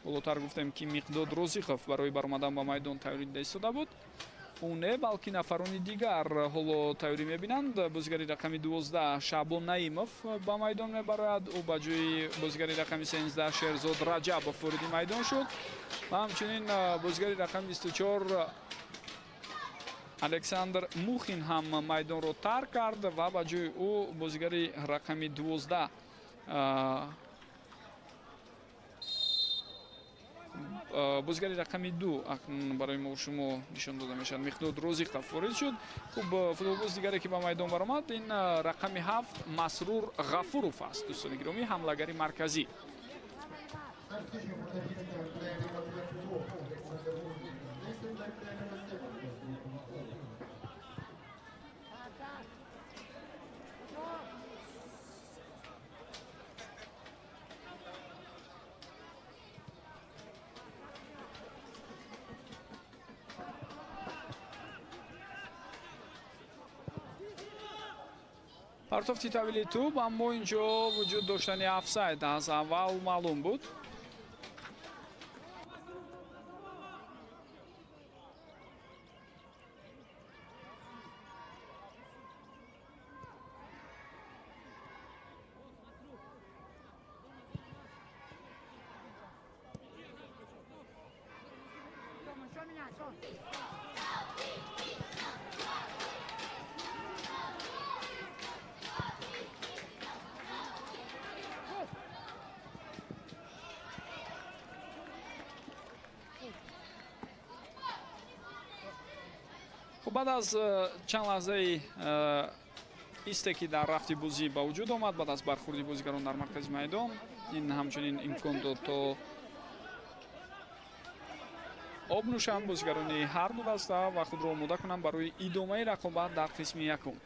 болотар гуфтем ки Миқдод Розиқов барои баромадан ба майдон тайёрӣ дида истода буд. Ӯ не, балки нафарони дигар ҳоло тайёрӣ мебинанд. Бозигари рақами 12 Шаъбон Наимов ба майдон мебарояд. Ӯ ба ҷои бозигари рақами 13 Шерзод Раҷабов вориди майдон шуд ва ҳамчунин бозигари рақами 24 Александр Мухин ҳам майдонро тарк кард ва ба ҷои ӯ бозигари рақами 12 бозигари рақами 2 акнун барои мо шумо нишон дода мешавад. Миқдод Розиқов ворид шуд. Хуб, футболбоз дигаре ки ба майдон баромад ин рақами 7 Масрур Ғафуров аст. Дӯстони гиромӣ, ҳамлагари марказӣ. Партофти тавили тӯб, аммо инҷо вуҷуд доштани офсайд аз аввал маълум буд. Баъд аз чанд лаҳзаи исте ки дар рафти бозӣ ба вуҷуд омад, баъд аз бархурди бозигарон дар маркази майдон, ин ҳамчунин имкон дод то об нӯшанд бозигарони ҳар ду даста ва худро омода кунанд барои идомаи рақобат дар қисми якум.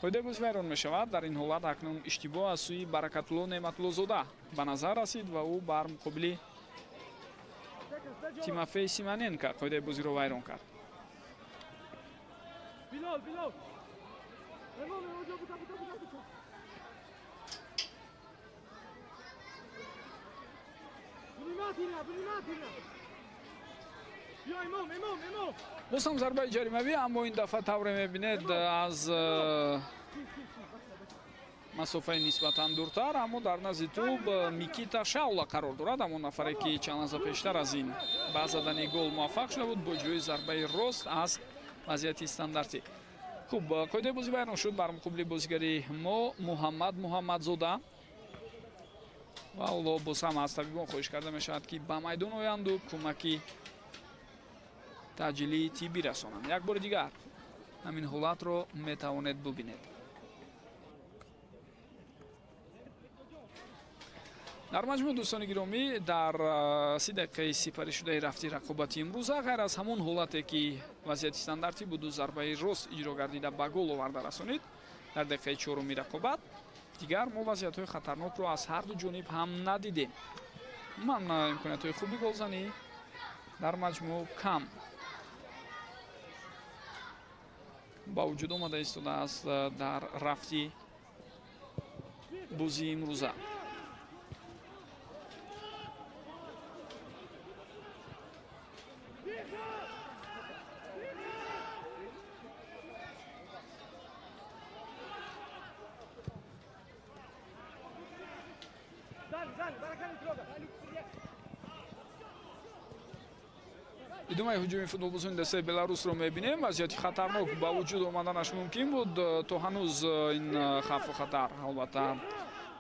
Қоидаи бозӣ вайрон мешавад. Дар ин ҳолат акнун иштибоҳ аз сӯи Баракатулло Неъматуллозода ба назар расид ва ӯ бар муқобили Тимофей Симоненко қоидаи бозиро вайрон кард. Боз ҳам зарбаи ҷаримавӣ, аммо ин дафъа тавре мебинед аз масофаи нисбатан дуртар, аммо дар назди тӯб Микита Шаула қарор дорад, ҳамон нафаре ки чанд лаҳза пештар аз ин ба задани гол муваффақ шуда буд бо ҷои зарбаи рост аз вазъияти стандартӣ. Хуб, қоидаи бозӣ вайрон шуд бар муқобили бозигари мо Муҳаммад Муҳаммадзода ва ҳоло боз ҳам аз табибон хоҳиш карда мешавад, ки ба майдон оянду кӯмаки таъҷилии тиббӣ расонанд. Як бори дигар ҳамин ҳолатро метавонед бубинед. Дар маҷмӯъ, дӯстони гиромӣ, дар 30 дақиқаи сипаришудаи рафти рақобати имрӯза ғайр аз ҳамон ҳолате ки вазъияти стандартӣ буду зарбаи рост иҷро гардида ба гол оварда расонид дар дақиқаи чоруми рақобат, дигар мо вазъиятҳои хатарнокро аз ҳар ду ҷониб ҳам надидем. Ман имкониятҳои хуби голзанӣ дар маҷмӯъ кам ба вуҷуд омада истодааст дар рафти бозии имрӯза. Идомаи ҳуҷуми футболбозони дастаи Беларусро мебинем. Вазъияти хатарнок ба вуҷуд омаданаш мумкин буд, то ҳанӯз ин хавфу хатар албатта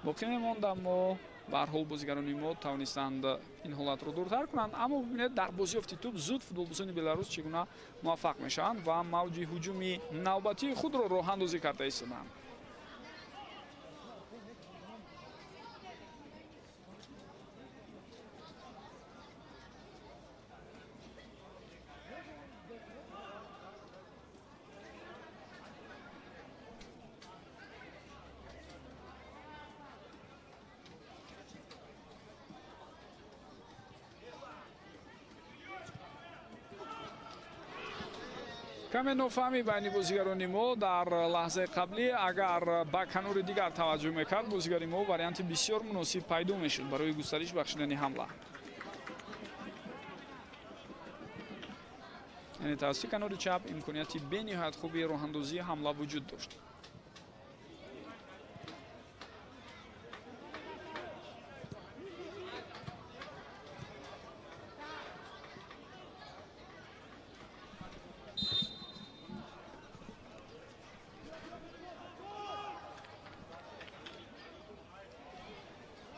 боқӣ мемонд, аммо ба ҳар ҳол бозигарони мо тавонистанд ин ҳолатро дуртар кунанд. Аммо бибинед, дар бозиёфти тӯб зуд футболбозони Беларус чӣ гуна муваффақ мешаванд ва мавҷи ҳуҷуми навбатии худро роҳандозӣ карда истоданд. Каме нофаҳмӣ байни бозигарони мо дар лаҳзаи қаблӣ. Агар ба канори дигар таваҷҷӯҳ мекард, бозигари мо варианти бисёр муносиб пайдо мешуд барои густариш бахшидани ҳамла. Яъне тавассути канори чап имконияти бениҳоят хуби роҳандозии ҳамла вуҷуд дошт.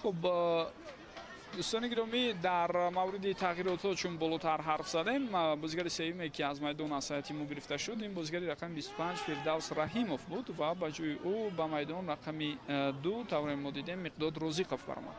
Хуб, дӯстони гиромӣ, дар мавриди тағйиротҳо чун болотар ҳарф задем, бозигари сеюме ки аз майдон аз ҳайати мо гирифта шуд, ин бозигари рақами 25 Фирдавс Раҳимов буд ва ба ҷои ӯ ба майдон рақами 2 тавре мо дидем Миқдод Розиқов баромад.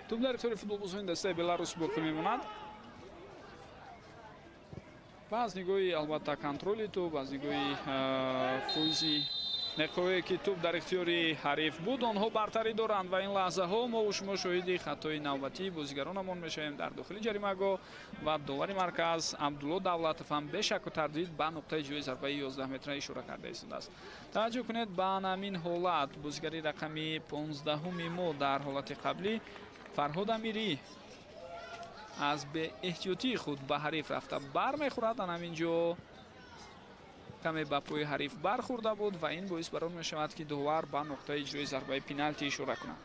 Тӯб дар ихтиёри футболбозони дастаи Беларус боқӣ мемонад ва аз нигоҳи албатта контроли тӯб, аз нигоҳи фоизи дақиқаҳое ки тӯб дар ихтиёри ҳариф буд, онҳо бартарӣ доранд ва ин лаҳзаҳо мо шумо шоҳиди хатои навбатии бозигаронамон мешавем дар дохили ҷаримагоҳ ва довари марказ Абдулло Давлатов ҳам бешаку тардид ба нуқтаи ҷои зарбаи 11 метра ишора карда истодааст. Таваҷҷӯҳ кунед ба ҳамин ҳолат. Бозигари рақами 15-уми мо дар ҳолати қаблӣ Фарҳод Амирӣ аз беэҳтиётии худ ба ҳариф рафта бармехӯрад. Ан ҳамин ҷо каме ба пои ҳариф бархӯрда буд ва ин боис бар он мешавад, ки довар ба нуқтаи иҷрои зарбаи пеналти ишора кунад.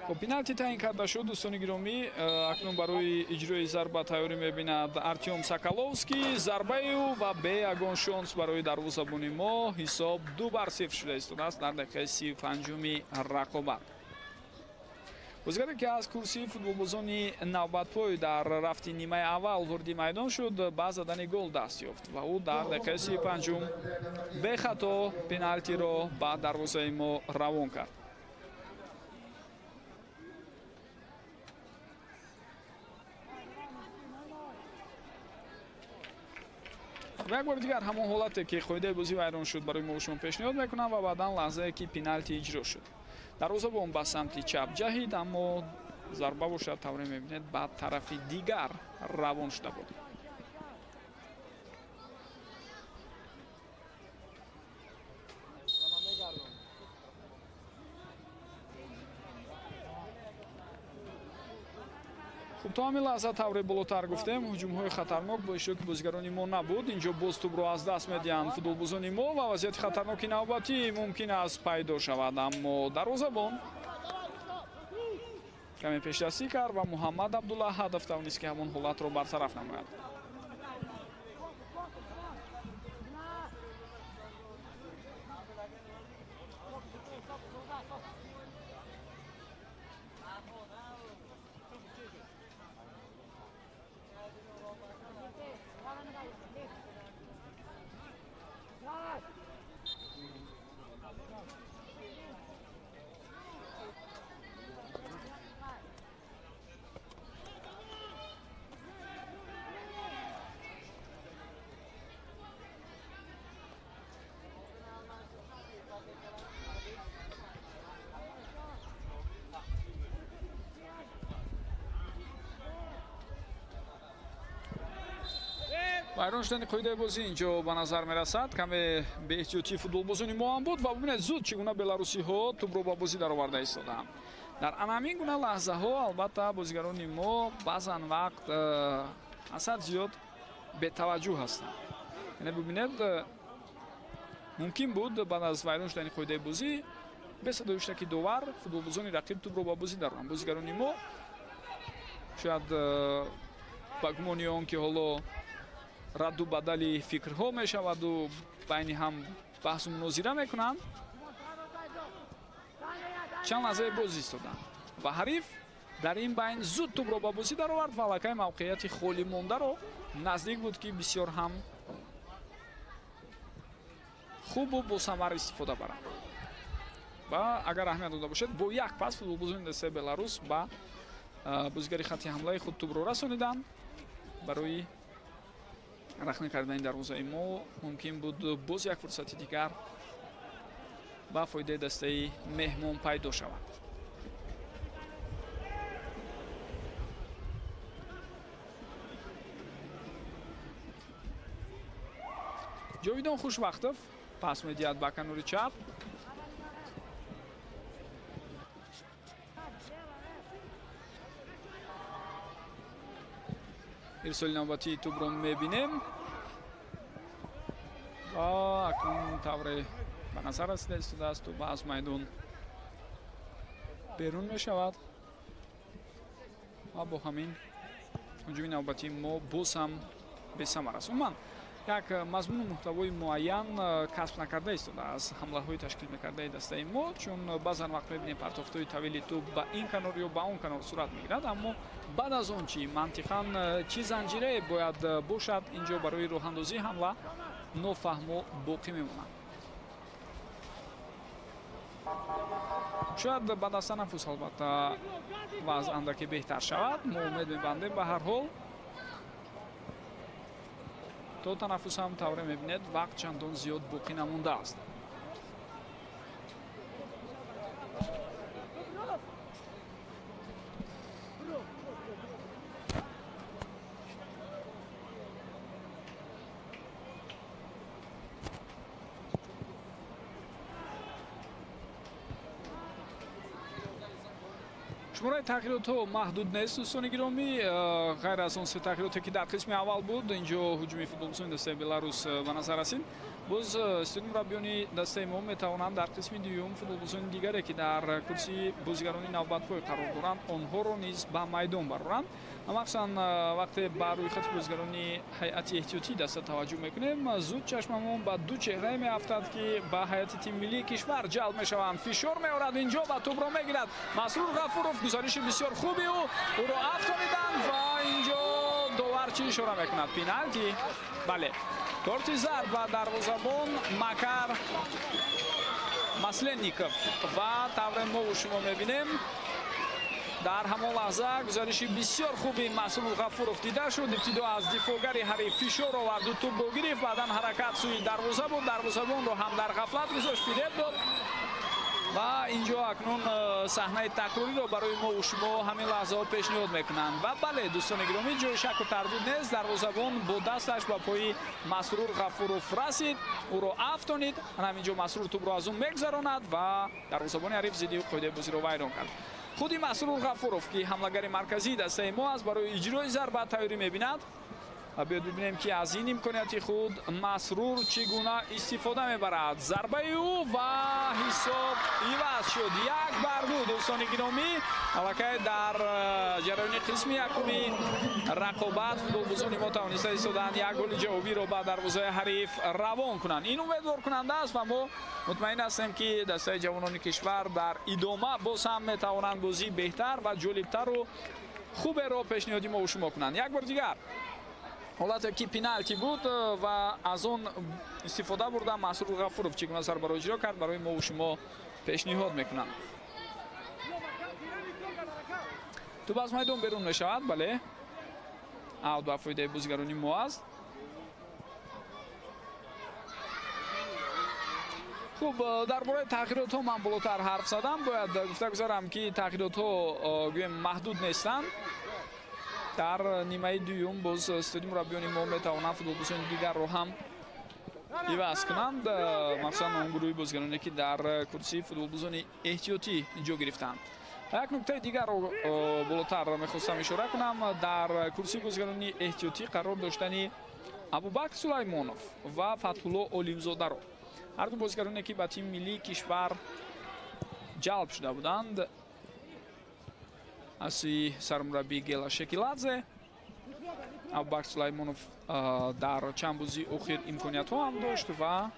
Хуб, пеналти таъин карда шуд, дӯстони гиромӣ. Акнун барои иҷрои зарба тайёрӣ мебинад Артём Соколовский. Зарбаи ӯ ва бе ягон шонс барои дарвозабони мо. Ҳисоб 2-0 шуда истодааст дар дақиқаи 35-уми рақобат. Бозигаре ки аз курсии футболбозони навбатпой дар рафти нимаи аввал вориди майдон шуд, ба задани гол даст ёфт ва ӯ дар дақиқаи 35-ум бехато пеналтиро ба дарвозаи мо равон кард. Ва як бори дигар ҳамон ҳолате ки қоидаи бозӣ вайрон шуд барои мо шумо пешниҳод мекунам ва баъдан лаҳзае ки пеналти иҷро шуд. Дарвозабон ба самти чап ҷаҳид, аммо зарба бошад, тавре мебинед, ба тарафи дигар равон шуда буд. Хуб, то ҳамин лаҳза тавре болотар гуфтем, ҳуҷумҳои хатарнок бо иштироки бозигарони мо набуд. Инҷо боз тӯбро аз даст медиҳанд футболбозони мо ва вазъияти хатарноки навбатӣ мумкин аст пайдо шавад, аммо дарвозабон каме пешдастӣ кард ва Муҳаммад Абдуллаҳадов тавонист ки ҳамон ҳолатро бартараф намояд. Вайрон шудани қоидаи бозӣ инҷо ба назар мерасад. Каме беэҳтиётии футболбозони мо ҳам буд ва бубинед зуд чӣ гуна беларусиҳо тӯбро ба бозӣ дароварда истодаанд. Дар ана ҳамин гуна лаҳзаҳо албатта бозигарони мо баъзан вақт аз ҳад зиёд бетаваҷҷӯҳ ҳастанд. Яъне бубинед, мумкин буд баъд аз вайрон шудани қоидаи бозӣ бесадои ки довар футболбозони рақиб тӯбро ба бозӣ дароранд. Бозигарони мо шояд ба гумони он ки ҳоло радду бадали фикрҳо мешаваду байни ҳам баҳсу мунозира мекунанд, чанд лаҳзае боз истоданд ва ҳариф дар ин байн зуд тӯбро ба бозӣ даровард ва аллакай мавқеияти холӣ мондаро наздик буд ки бисёр ҳам хубу босамар истифода барад. Ва агар аҳамият дода бошед, бо як пас футболбозони дастаи Беларус ба бозигари хатти ҳамлаи худ тӯбро расониданд. Барои рахна кардани дарвозаи мо мумкин буд боз як фурсати дигар ба фоидаи дастаи меҳмон пайдо шавад. Ҷовидон Хушвақтов пас медиҳад ба канори чап. Ирсоли навбатии тӯбро мебинем ва акнун тавре ба назар расида истодааст, тӯб аз майдон берун мешавад ва бо ҳамин ҳуҷуми навбатии мо боз ҳам бесамар аст. Умуман як мазмуну муҳтавои муайян касб накарда истода аз ҳамлаҳои ташкил мекардаи дастаи мо, чун баъзан вақт мебинем партофтҳои тавили тӯб ба ин канор ё ба он канор сурат мегирад, аммо баъд аз он чӣ мантиқан чӣ занҷирае бояд бошад инҷо барои роҳандозии ҳамла нофаҳмо боқӣ мемонад. Шояд баъд аз танаффус албатта вазъ андаке беҳтар шавад, мо умед мебандем. Ба ҳар ҳол то танаффус ҳам тавре мебинед вақт чандон зиёд боқӣ намондааст. Шумораи тағйиротҳо маҳдуд нест, дӯстони гиромӣ. Ғайр аз он се тағйироте ки дар қисми аввал буд, инҷо ҳуҷуми футболбозони дастаи Беларус ба назар расид. Боз студияи мураббиёни дастаи мо метавонанд дар қисми дуюм футболбозони дигаре, ки дар курсии бозигарони навбатпой қарор доранд, онҳоро низ ба майдон бароранд. Махсусан вақте ба рӯйхати бозигарони ҳайати эҳтиётии даста таваҷҷӯҳ мекунем, зуд чашмамон ба ду чеҳрае меафтад, ки ба ҳайати тими миллии кишвар ҷалб мешаванд. Фишор меорад инҷо ва тӯбро мегирад Масрур Ғафуров. Гузариши бисёр хуби ӯ, ӯро афтониданд ва инҷо довар чӣ ишора мекунад? Пеналти. Бале, корти зард ба дарвозабон Макар Масленников. Ва тавре мову шумо мебинем, дар ҳамон лаҳза гузариши бисёр хуби Масрур Ғафуров дида шуд. Ибтидо аз дифоъгари ҳариф фишор оварду, тӯбро гирифт, баъдан ҳаракат сӯи дарвоза буд, дарвозабонро ҳам дар ғафлат гузошт, фиреб дод. Ва инҷо акнун саҳнаи такрориро барои мо шумо ҳамин лаҳзаҳо пешниҳод мекунанд. Ва бале, дӯстони гиромӣ, ҷои шаку тардид нест, дарвозабон бо дасташ ба пои Масрур Ғафуров расид, ӯро афтонид. Ҳаминҷо Масрур тӯбро аз ӯ мегузаронад ва дарвозабони ҳариф зидди қоидаи бозиро вайрон кард. Худи Масрур Ғафуров, ки ҳамлагари марказии дастаи мо аст, барои иҷрои зарба тайёрӣ мебинад. Ва биёед бибинем, ки аз ин имконияти худ Масрур чӣ гуна истифода мебарад. Зарбаи ӯ ва ҳисоб иваз шуд, 1-2. Дӯстони гиромӣ, аллакай дар ҷараёни қисми якуми рақобат футболбозони мо тавониста истоданд як голи ҷавобиро ба дарвозаи ҳариф равон кунанд. Ин умедворкунанда аст ва мо мутмаин ҳастем, ки дастаи ҷавонони кишвар дар идома боз ҳам метавонанд бозии беҳтар ва ҷолибтару хуберо пешниҳоди мо шумо кунанд. Як бор дигар ҳолате ки пеналти буд ва аз он истифода бурда Масрур Ғафуров чӣ гуна зарбаро иҷро кард, барои мо шумо пешниҳод мекунанд. Тӯб аз майдон берун мешавад. Бале, аут ба фоидаи бозигарони мо аст. Хуб, дар бораи тағйиротҳо ман болотар ҳарф задам. Бояд гуфта гузарам, ки тағйиротҳо гӯем маҳдуд нестанд. Дар нимаи дуюм боз студияи мураббиёни мо метавонанд футболбозони дигарро ҳам иваз кунанд, махсусан он гурӯҳи бозигароне, ки дар курсии футболбозони эҳтиётӣ ҷо гирифтанд. Як нуктаи дигарро болотар мехостам ишора кунам. Дар курсии бозигарони эҳтиётӣ қарор доштани Абубакр Сулаймонов ва Фатҳулло Олимзодаро, ҳар ду бозигароне, ки ба тими миллии кишвар ҷалб шуда буданд аз сӯи сармураббӣ Гела Шекиладзе. Абубакр Сулаймонов дар чанд бозии охир имкониятҳо ҳам дошт ва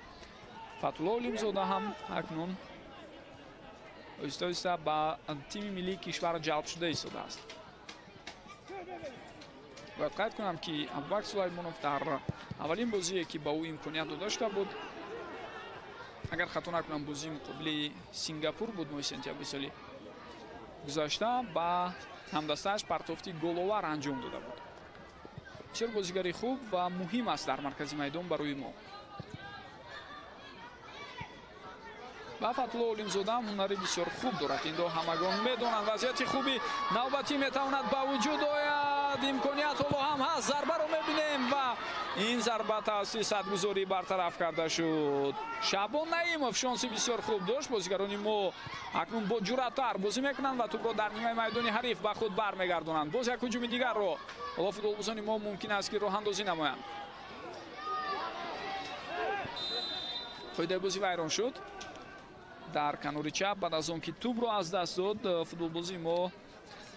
Фатҳулло Олимзода ҳам акнун оҳиста оҳиста ба тими миллии кишвар ҷалб шуда истодааст. Бояд қайд кунам, ки Абубакр Сулаймонов дар аввалин бозие, ки ба ӯ имконият дода шуда буд, агар хато накунам, бозии муқобили Сингапур буд моҳи сентябри соли гузашта, ба ҳамдастааш партофти головар анҷом дода буд. Бисёр бозигари хуб ва муҳим аст дар маркази майдон барои мо. Ва Фатҳулло Олимзода ҳам ҳунари бисёр хуб дорад, инро ҳамагон медонанд. Вазъияти хуби навбатӣ метавонад ба вуҷуд ояд, имконият ҳоло ҳам ҳаст. Зарбаро мебинем ва ин зарба тавассути садгузорӣ бартараф карда шуд. Шаъбон Наимов шонси бисёр хуб дошт. Бозигарони мо акнун бо ҷуръаттар бозӣ мекунанд ва тӯбро дар нимаи майдони ҳариф ба худ бармегардонанд. Боз як ҳуҷуми дигарро ҳоло футболбозони мо мумкин аст, ки роҳандозӣ намоянд. Қоидаи бозӣ вайрон шуд. Дар канори чап баъд аз он ки тӯбро аз даст дод, футболбози мо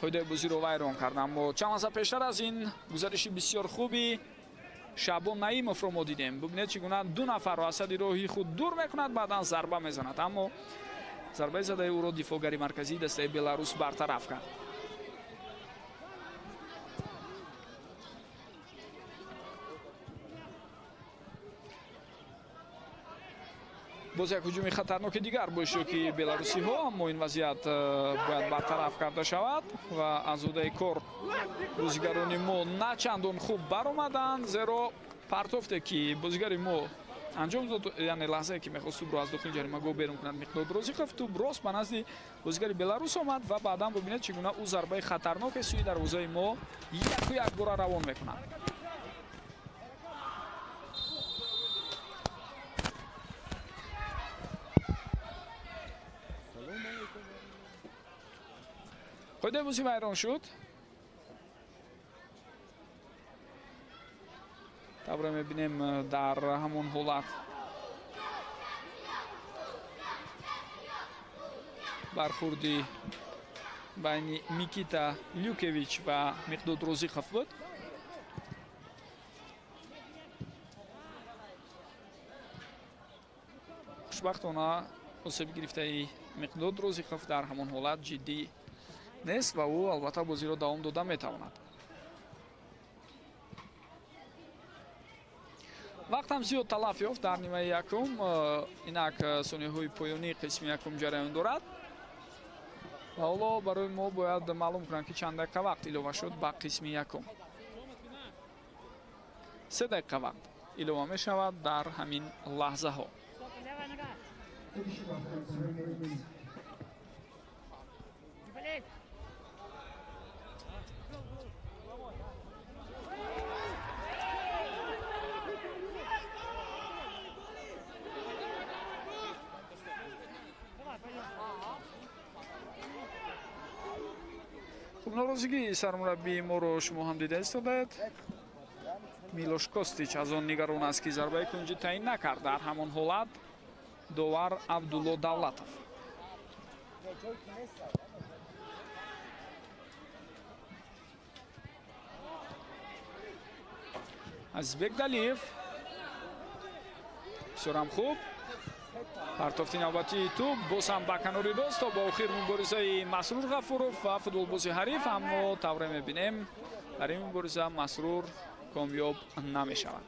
қоидаи бозиро вайрон кард. Аммо чанд лаҳза пештар аз ин гузариши бисёр хуби Шаъбон Наимовро мо дидем. Бубинед, чӣ гуна ду нафарро аз сади роҳи худ дур мекунад, баъдан зарба мезанад, аммо зарбаи задаи ӯро дифоъгари марказии дастаи Беларус бартараф кард. Боз як ҳуҷуми хатарноки дигар бо иштироки беларусиҳо, аммо ин вазъият бояд бартараф карда шавад ва аз ӯҳдаи кор бозигарони мо на чандон хуб баромаданд, зеро партофте, ки бозигари мо анҷом дод, яъне лаҳзае, ки мехост тӯбро аз дохили ҷаримагоҳ берун кунад, Миқдод Розиқов, тӯб рост ба назди бозигари беларус омад ва баъдан бубинед, чӣ гуна ӯ зарбаи хатарноке сӯи дарвозаи мо яку якбора равон мекунад. Қоидаи бозӣ вайрон шуд. Тавре мебинем, дар ҳамон ҳолат Бархӯрди байни Микита Люкевич ва Миқдод Розиқов буд. Хушбахтона осеб гирифтаи Миқдод Розиқов дар ҳамон ҳолат ҷиддӣ нест ва ӯ албатта бозиро давом дода метавонад. Вақт ҳам зиёд талаф ёфт дар нимаи якум. Инак сонияҳои поёнии қисми якум ҷараён дорад ва ҳоло барои мо бояд маълум кунанд, ки чанд дақиқа вақт илова шуд ба қисми якум. 3 дақиқа вақт илова мешавад дар ҳамин лаҳзаҳо. Хуб, норозигии сармураббии моро шумо ҳам дида истодаед. Милош Костич аз он нигарон аст, ки зарбаи кунҷӣ таъин накард. Дар ҳамон ҳолат довар Абдулло Давлатов. Азизбек Далиев бисёрам хуб. Партофти навбатии тӯб боз ҳам ба канори рост то ба охир муборизаи Масрур Ғафуров ва футболбози ҳариф, аммо тавре мебинем дар ин мубориза Масрур комёб намешавад.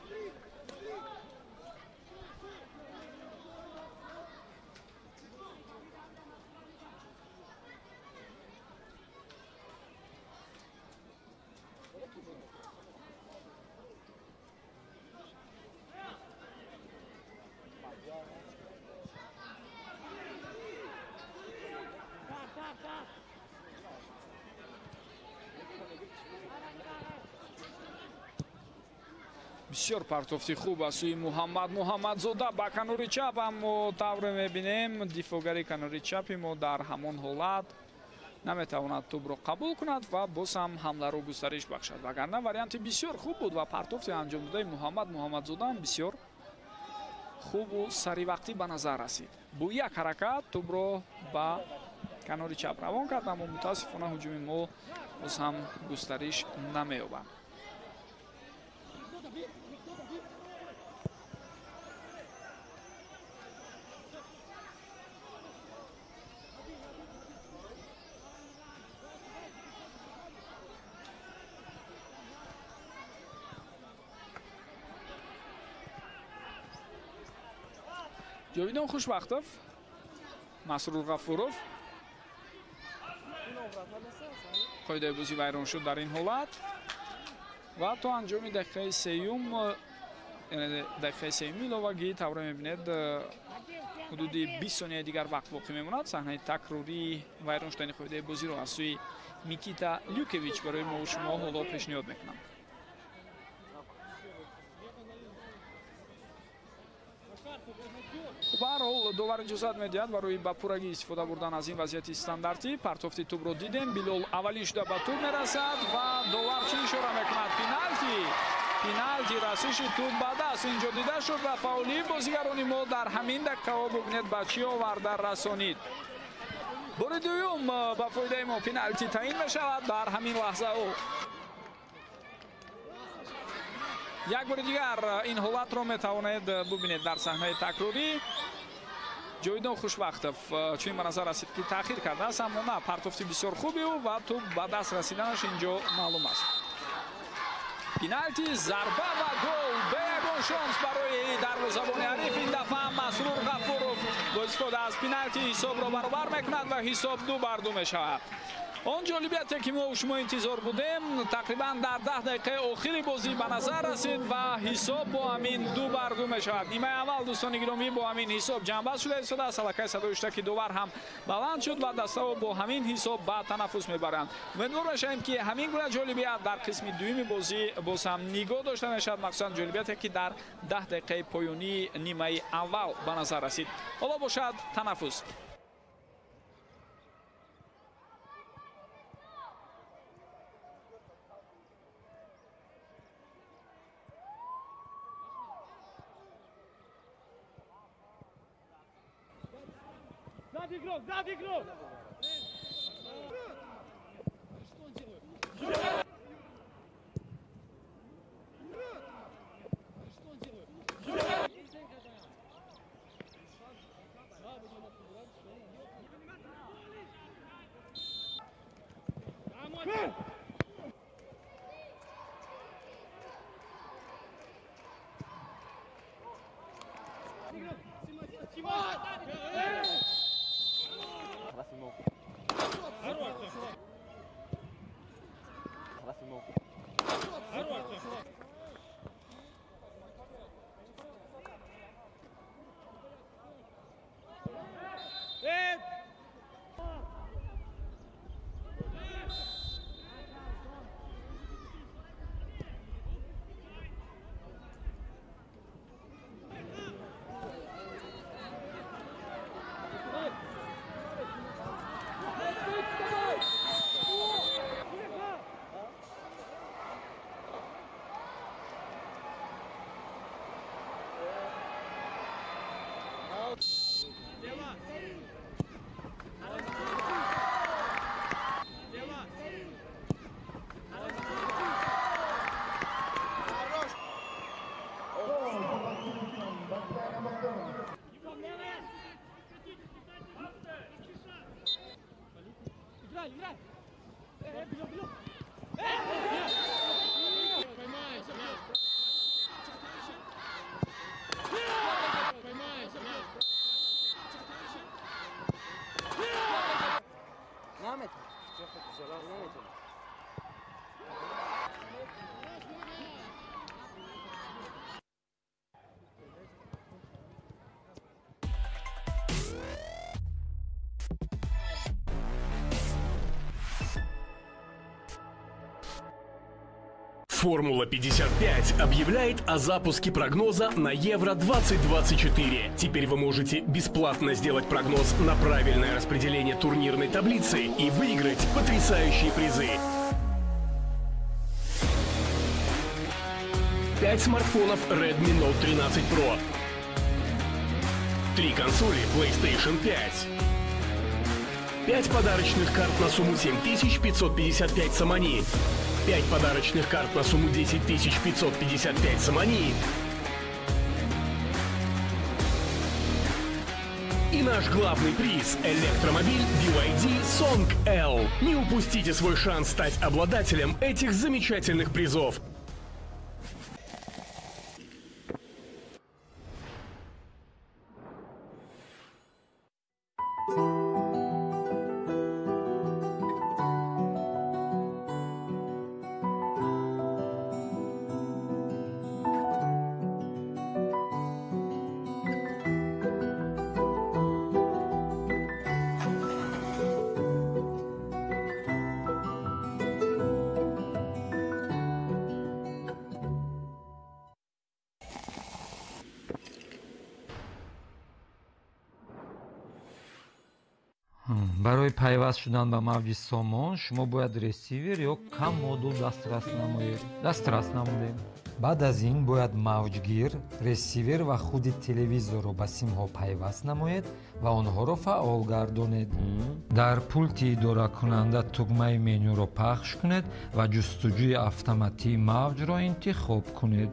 Бисёр партофти хуб аз сӯи Муҳаммад Муҳаммадзода ба канори чап, аммо тавре мебинем дифоъгари канори чапи мо дар ҳамон ҳолат наметавонад тӯбро қабул кунад ва боз ҳам ҳамларо густариш бахшад. Вагарна варианти бисёр хуб буд ва партофти анҷомдодаи Муҳаммад Муҳаммадзода ҳам бисёр хубу саривақтӣ ба назар расид. Бо як ҳаракат тӯбро ба канори чап равон кард, аммо мутаассифона ҳуҷуми мо боз ҳам густариш намеёбад. Ҷовидон Хушбахтов, Масрур Ғафуров. Қоидаи бозӣ вайрон шуд дар ин ҳолат ва то анҷоми дақиқаи сеюм, яъне дақиқаи сеюми иловагӣ тавре мебинед ҳудуди 20 сонияи дигар вақт боқӣ мемонад. Саҳнаи такрории вайрон шудани қоидаи бозиро аз сӯи Микита Люкевич барои мо шумо ҳоло пешниҳод мекунам. Ба ҳар ҳол довар иҷозат медиҳад барои ба пуррагӣ истифода бурдан аз ин вазъияти стандартӣ. Партофти тӯбро дидем, Билол аввалин шуда ба тӯб мерасад ва довар чӣ ишора мекунад? Пеналти! Пеналти, расиши тӯб ба даст инҷо дида шуд ва фаъолии бозигарони мо дар ҳамин дақиқаҳо бубинед ба чӣ оварда расонид. Бори дуюм ба фоидаи мо пеналти таъин мешавад дар ҳамин лаҳзаҳо. Як бори дигар ин ҳолатро метавонед бубинед дар саҳнаи такрорӣ. Ҷовидон Хушбахтов чун ба назар расид ки таъхир кардааст, аммо на, партофти бисёр хуби ӯ ва тӯб ба даст расиданаш инҷо маълум аст. Пеналти, зарба ва гол. Бе ягон шонс барои дарвозабони ҳариф. Ин дафъа Масрур Ғафуров бо истифода аз пеналти ҳисобро баробар мекунад ва ҳисоб 2-2 мешавад. Он ҷолибияте ки мо шумо интизор будем тақрибан дар 10 дақиқаи охири бозӣ ба назар расид ва ҳисоб бо ҳамин 2-2 мешавад. Нимаи аввал дӯстони гиромӣ бо ҳамин ҳисоб ҷамъбаст шуда истодааст. Аллакай садои ҳуштаки довар ҳам баланд шуд ва дастаҳо бо ҳамин ҳисоб ба танаффус мебаранд. Умедвор мешавем ки ҳамин гуна ҷолибият дар қисми дуюми бозӣ боз ҳам нигоҳ дошта мешавад, махсусан ҷолибияте ки дар 10 дақиқаи поёнии нимаи аввал ба назар расид. Ҳоло бошад танаффус. Сзади игрок, сзади игрок! Формула 55 объявляет о запуске прогноза на Евро 2024. Теперь вы можете бесплатно сделать прогноз на правильное распределение турнирной таблицы и выиграть потрясающие призы. 5 смартфонов Redmi Note 13 Pro, 3 консоли PlayStation 5, 5 подарочных карт на сумму 7555 сомони, 5 подарочных карт на сумму 10 555 сомони и наш главный приз – электромобиль BYD Song L. Не упустите свой шанс стать обладателем этих замечательных призов. Барои пайваст шудан ба мавҷи Сомон шумо бояд ресивер ё кам модул дастрас намоед. Дастрас намудем. Баъд аз ин бояд мавҷгир, ресивер ва худи телевизорро ба симҳо пайваст намоед ва онҳоро фаъол гардонед. Дар пулти идоракунанда тугмаи менюро пахш кунед ва ҷустуҷӯи автоматии мавҷро интихоб кунед.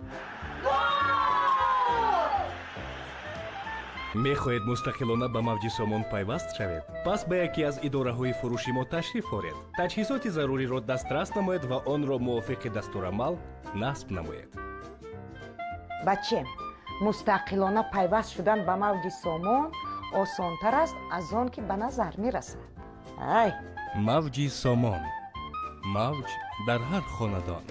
Мехоҳед мустақилона ба мавҷи Сомон пайваст шавед? Пас ба яке аз идораҳои фурӯши мо ташриф оред. Таҷҳизоти заруриро дастрас намоед ва онро мувофиқи дастурамал насб намоед. Бачем, мустақилона пайваст шудан ба мавҷи Сомон осонтар аст аз он ки ба назар мерасад. Ай! Мавҷи Сомон. Мавҷ дар ҳар хонадон.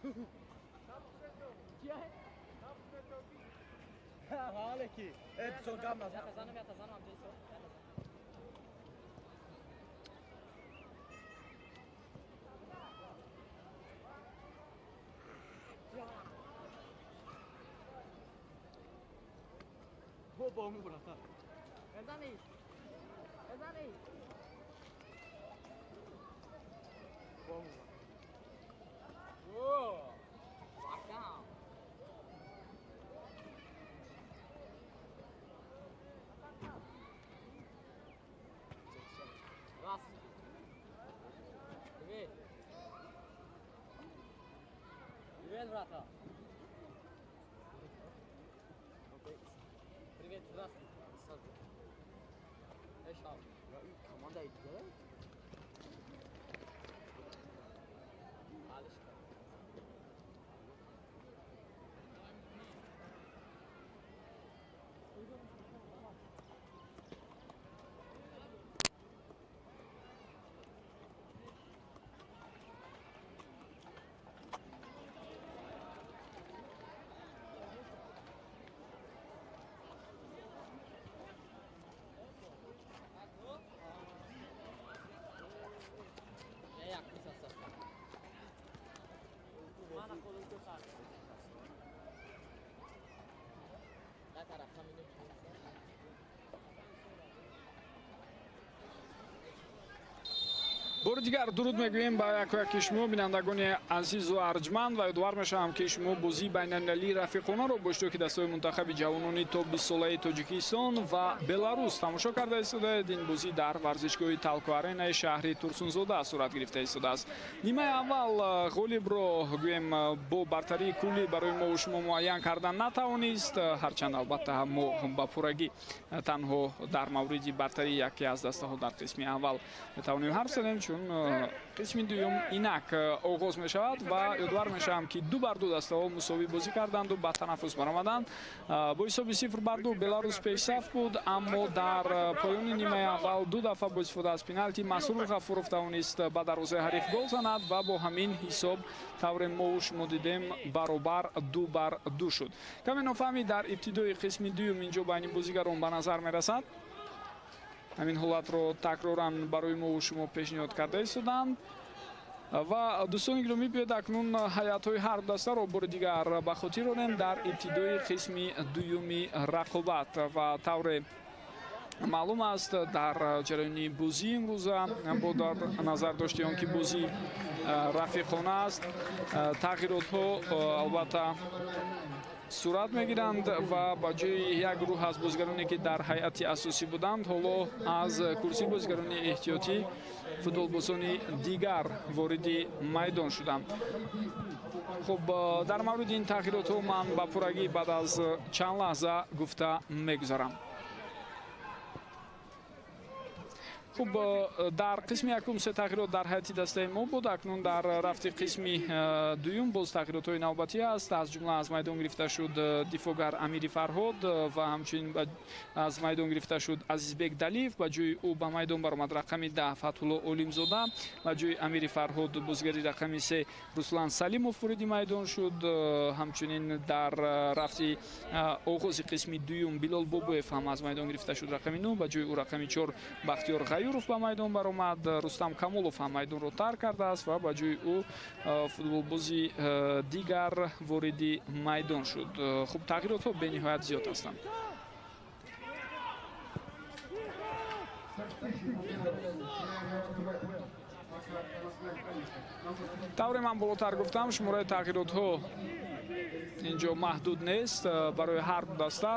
Привет, брата. Привет, здравствуй. Команда идет? Бори дигар дуруд мегӯем ба яку-яки шумо, бинандагони азизу арҷманд, ва ёдовар мешавам, ки шумо бозии байналмилалии рафиқонаро бо иштироки дастаҳои мунтахаби ҷавонони то 20-солаи Тоҷикистон ва Беларус тамошо карда истодаед. Ин бозӣ дар варзишгоҳи Талко Аренаи шаҳри Турсунзода сурат гирифта истодааст. Нимаи аввал ғолибро гӯем бо бартарии куллӣ барои мо шумо муайян кардан натавонист, ҳарчанд албатта мо ба пуррагӣ танҳо дар мавриди бартарии яке аз дастаҳо дар қисми аввал метавонем ҳарф занем, чун қисми дуюм инак оғоз мешавад ва ёдовар мешавам, ки 2-2 дастаҳо мусовӣ бозӣ карданду ба танаффус баромаданд. Бо ҳисоби 0-2 Беларус пешсаф буд, аммо дар поёни нимаи аввал ду дафъа бо истифода аз пеналти Масрур Ғафуров тавонист ба дарвозаи ҳариф гол занад ва бо ҳамин ҳисоб тавре мо шумо дидем баробар 2-2 шуд. Каме нофаҳмӣ дар ибтидои қисми дуюм инҷо байни бозигарон ба назар мерасад. Ҳамин ҳолатро такроран барои мо шумо пешниҳод карда истоданд. Ва дӯстони гиромӣ, биёед акнун ҳайатҳои ҳар дастаро бори дигар ба хотир орем дар ибтидои қисми дуюми рақобат. Ва тавре маълум аст, дар ҷараёни бозии имрӯза бо дар назар дошти он ки бозӣ рафиқона аст, тағйиротҳо албатта сурат мегиранд ва ба ҷои як гурӯҳ аз бозигароне ки дар ҳайати асосӣ буданд, ҳоло аз курсии бозигарони эҳтиётӣ футболбозони дигар вориди майдон шуданд. Хуб, дар мавриди ин тағйиротҳо ман ба пуррагӣ баъд аз чанд лаҳза гуфта мегузарам. Хуб, дар қисми якум се тағйирот дар ҳайати дастаи мо буд. Акнун дар рафти қисми дуюм боз тағйиротҳои навбатӣ аст. Аз ҷумла аз майдон гирифта шуд дифоъгар Амири Фарҳод ва ҳамчунин аз майдон гирифта шуд Азизбек Далиев. Ба ҷои ӯ ба майдон баромад рақами 10 Фатҳулло Олимзода. Ба ҷои Амири Фарҳод бозигари рақами 3 Руслан Салимов вориди майдон шуд. Ҳамчунин дар рафти оғози қисми дуюм Билол Бобоев ҳам аз майдон гирифта шуд рақами 9. Ба ҷои ӯ рақами 4 Бахтиёр Ғаюров ба майдон баромад. Рустам Камолов ҳам майдонро тарк кардааст ва ба ҷои ӯ футболбози дигар вориди майдон шуд. Хуб, тағйиротҳо бениҳоят зиёд ҳастанд. Тавре ман болотар гуфтам, шумораи тағйиротҳо инҷо маҳдуд нест барои ҳар ду даста.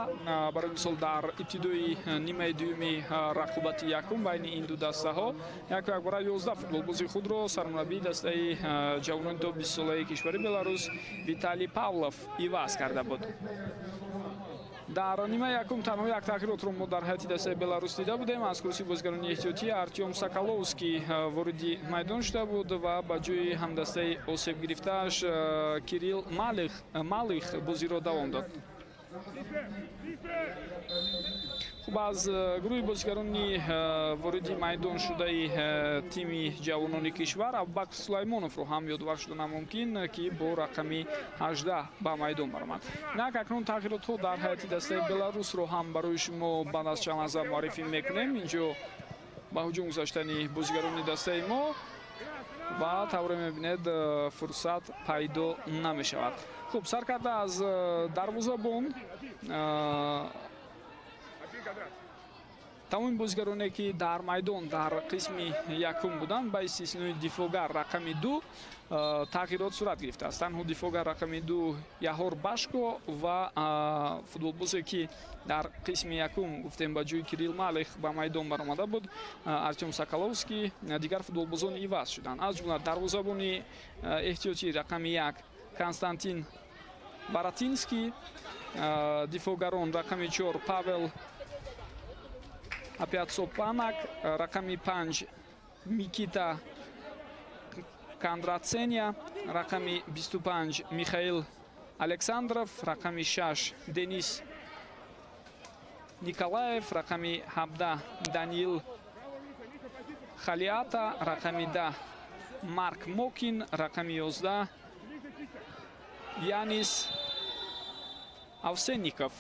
Барои мисол, дар ибтидои нимаи дуюми рақобати якум байни ин ду дастаҳо яку-якбора 11 футболбози худро сармураббии дастаи ҷавонони то 20-солаи кишвари Беларус Виталий Павлов иваз карда буд. Дар нимаи якум танҳо як тағйиротро мо дар ҳайати дастаи Беларус дида будем. Аз курсии бозигарони эҳтиётӣ Артём Соколовский вориди майдон шуда буд ва ба ҷои ҳамдастаи осеб гирифтааш Кирилл Малых бозиро давом дод. Хуб, аз гурӯҳи бозигарони вориди майдон шудаи тими ҷавонони кишвар Абубакр Сулаймоновро ҳам ёдовар шуда намумкин, ки бо рақами 18 ба майдон баромад. Инак акнун тағйиротҳо дар ҳайати дастаи Беларусро ҳам барои шумо баъд аз чанд лаҳза муаррифӣ мекунем. Инҷо ба ҳуҷум гузаштани бозигарони дастаи мо ва тавре мебинед, фурсат пайдо намешавад. Хуб, сар карда аз дарвозабон, тамоми бозигароне ки дар майдон дар қисми якум буданд, ба истиснои дифоъгар рақами 2 тағйирот сурат гирифтааст. Танҳо дифоъгар рақами 2 Яҳор Башко ва футболбозе ки дар қисми якум гуфтем ба ҷои Кирилл Малих ба майдон баромада буд, Артем Соколовский, дигар футболбозон иваз шуданд. Аз ҷумла дарвозабони эҳтиётӣ рақами 1 Константин Баратинский, дифоъгарон рақами 4 Павел Апятсопанак, рақами 5 Микита Кондрацения, рақами 25 Михаил Александров, рақами 6 Денис Николаев, рақами 17 Даниил Халиата, рақами 10 Марк Мокин, рақами 11 Янис Авсенников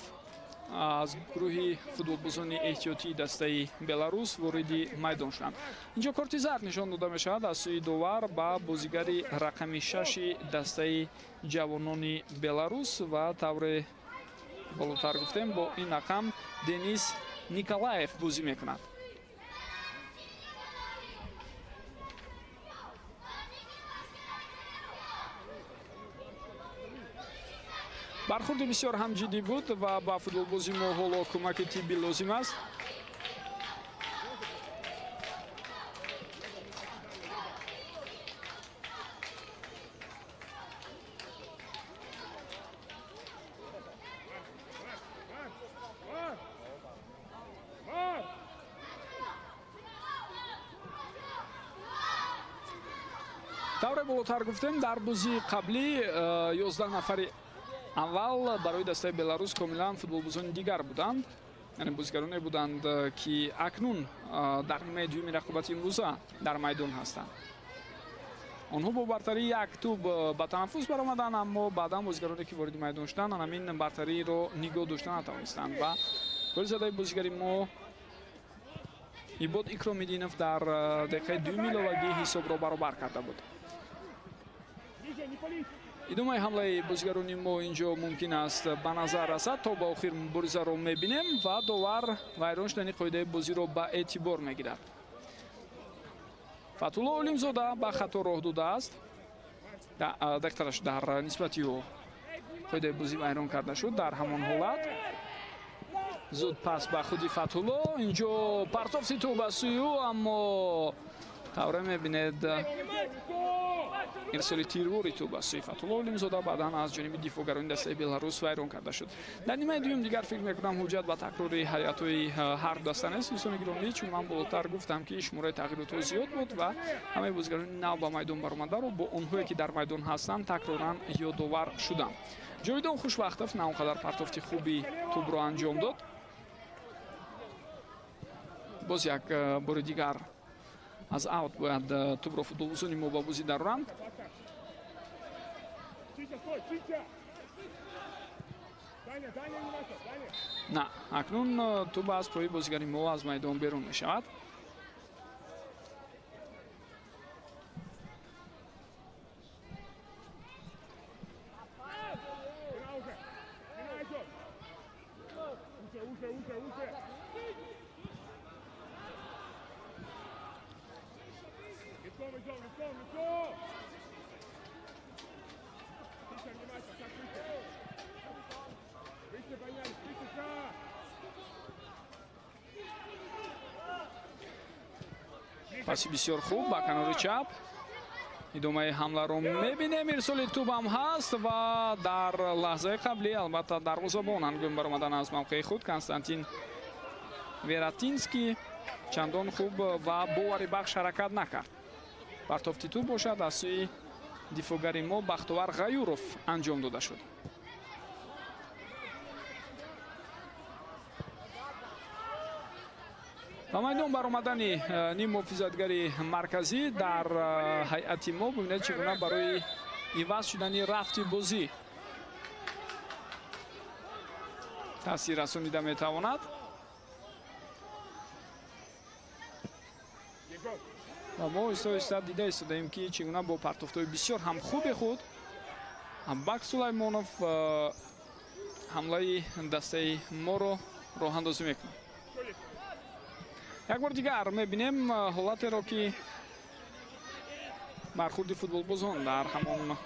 аз гурӯҳи футболбозони эҳтиётии дастаи Беларус вориди майдон шуданд. Инҷо корти зард нишон дода мешавад аз сӯи довар ба бозигари рақами 6 дастаи ҷавонони Беларус ва тавре болотар гуфтем, бо ин рақам Денис Николаев бозӣ мекунад. Бархурди бисёр ҳам ҷиддӣ буд ва ба футболбози мо ҳоло кӯмаки тиббӣ лозим аст. Тавре болотар гуфтем, дар бозии қаблӣ 11 нафари аввал барои дастаи Беларус комилан футболбозони дигар буданд, яъне бозигароне буданд, ки акнун дар нимаи дуюми рақобати имрӯза дар майдон ҳастанд. Онҳо бо бартарии як тӯб ба танаффус баромаданд, аммо баъдан бозигароне ки вориди майдон шуданд, ҳамин бартариро нигоҳ дошта натавонистанд ва голи задаи бозигари мо Ибод Икромидинов дар дақиқаи дуюми иловагӣ ҳисобро баробар карда буд. Идомаи ҳамлаи бозигарони мо инҷо мумкин аст ба назар расад. То ба охир муборизаро мебинем ва довар вайрон шудани қоидаи бозиро ба эътибор мегирад. Фатулло Олимзода ба хато роҳ додааст. Дақтараш дар нисбати ӯ қоидаи бозӣ вайрон карда шуд. Дар ҳамон ҳолат зуд пас ба худи Фатулло, инҷо партофти тӯб ба сӯи ӯ, аммо тавре мебинед, ирсоли тирвори тӯб аз сӯи Фатулло Олимзода баъдан аз ҷониби дифоъгарони дастаи Беларус вайрон карда шуд. Дар нимаи дуюм дигар фикр мекунам ҳуҷҷат ба такрори ҳайатҳои ҳар ду даста нест, дӯстони гиромӣ, чун ман болотар гуфтам, ки шумораи тағйиротҳо зиёд буд ва ҳамаи бозигарони нав ба майдон баромадаро бо онҳое ки дар майдон ҳастанд такроран ёдовар шудам. Ҷовидон Хушвақтов на он қадар партофти хуби тӯбро анҷом дод. Боз як бори дигар аз аут бояд тӯбро футболбозони мо ба бозӣ дароранд. На, акнун тӯб аз пои бозигари мо аз майдон берун мешавад. Паси бисёр хуб ба канори чап. Идомаи ҳамларо мебинем. Ирсоли тӯбам ҳаст ва дар лаҳзаи қаблӣ албатта дарвозабон ҳангоми баромадан аз мавқеи худ Константин Вератинский чандон хуб ва боварибахш ҳаракат накард. Партофти тӯб бошад аз сӯи дифоъгари мо Бахтовар Ғаюров анҷом дода шуд. Ба майдон баромадани ним муҳофизатгари марказӣ дар ҳайати мо бибинед чӣ гуна барои иваз шудани рафти бозӣ таъсир расонида метавонад. Ва мо оҳиста оҳиста дида истодаем, ки чӣ гуна бо партофтҳои бисёр ҳам хуби худ Аббак Сулаймонов ҳамлаи дастаи моро роҳандозӣ мекунад. Як бор дигар мебинем ҳолатеро, ки бархурди футболбозон дар ҳамон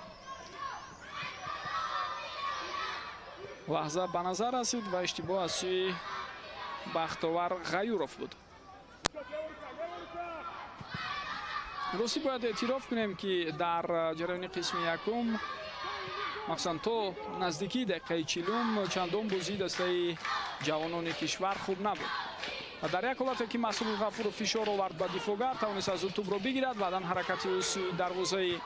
лаҳза ба назар расид ва иштибоҳ аз сӯи Бахтовар Ғаюров буд. Ростӣ бояд эътироф кунем, ки дар ҷараёни қисми якум, махсусан то наздикии дақиқаи 40, чандон бозии дастаи ҷавонони кишвар хуб набуд. Ва дар як ҳолате ки Масъуд Ғафуров фишор овард ба дифоъгар, тавонист аз ӯ тӯбро бигирад, баъдан ҳаракати ӯ сӯи дарвозаи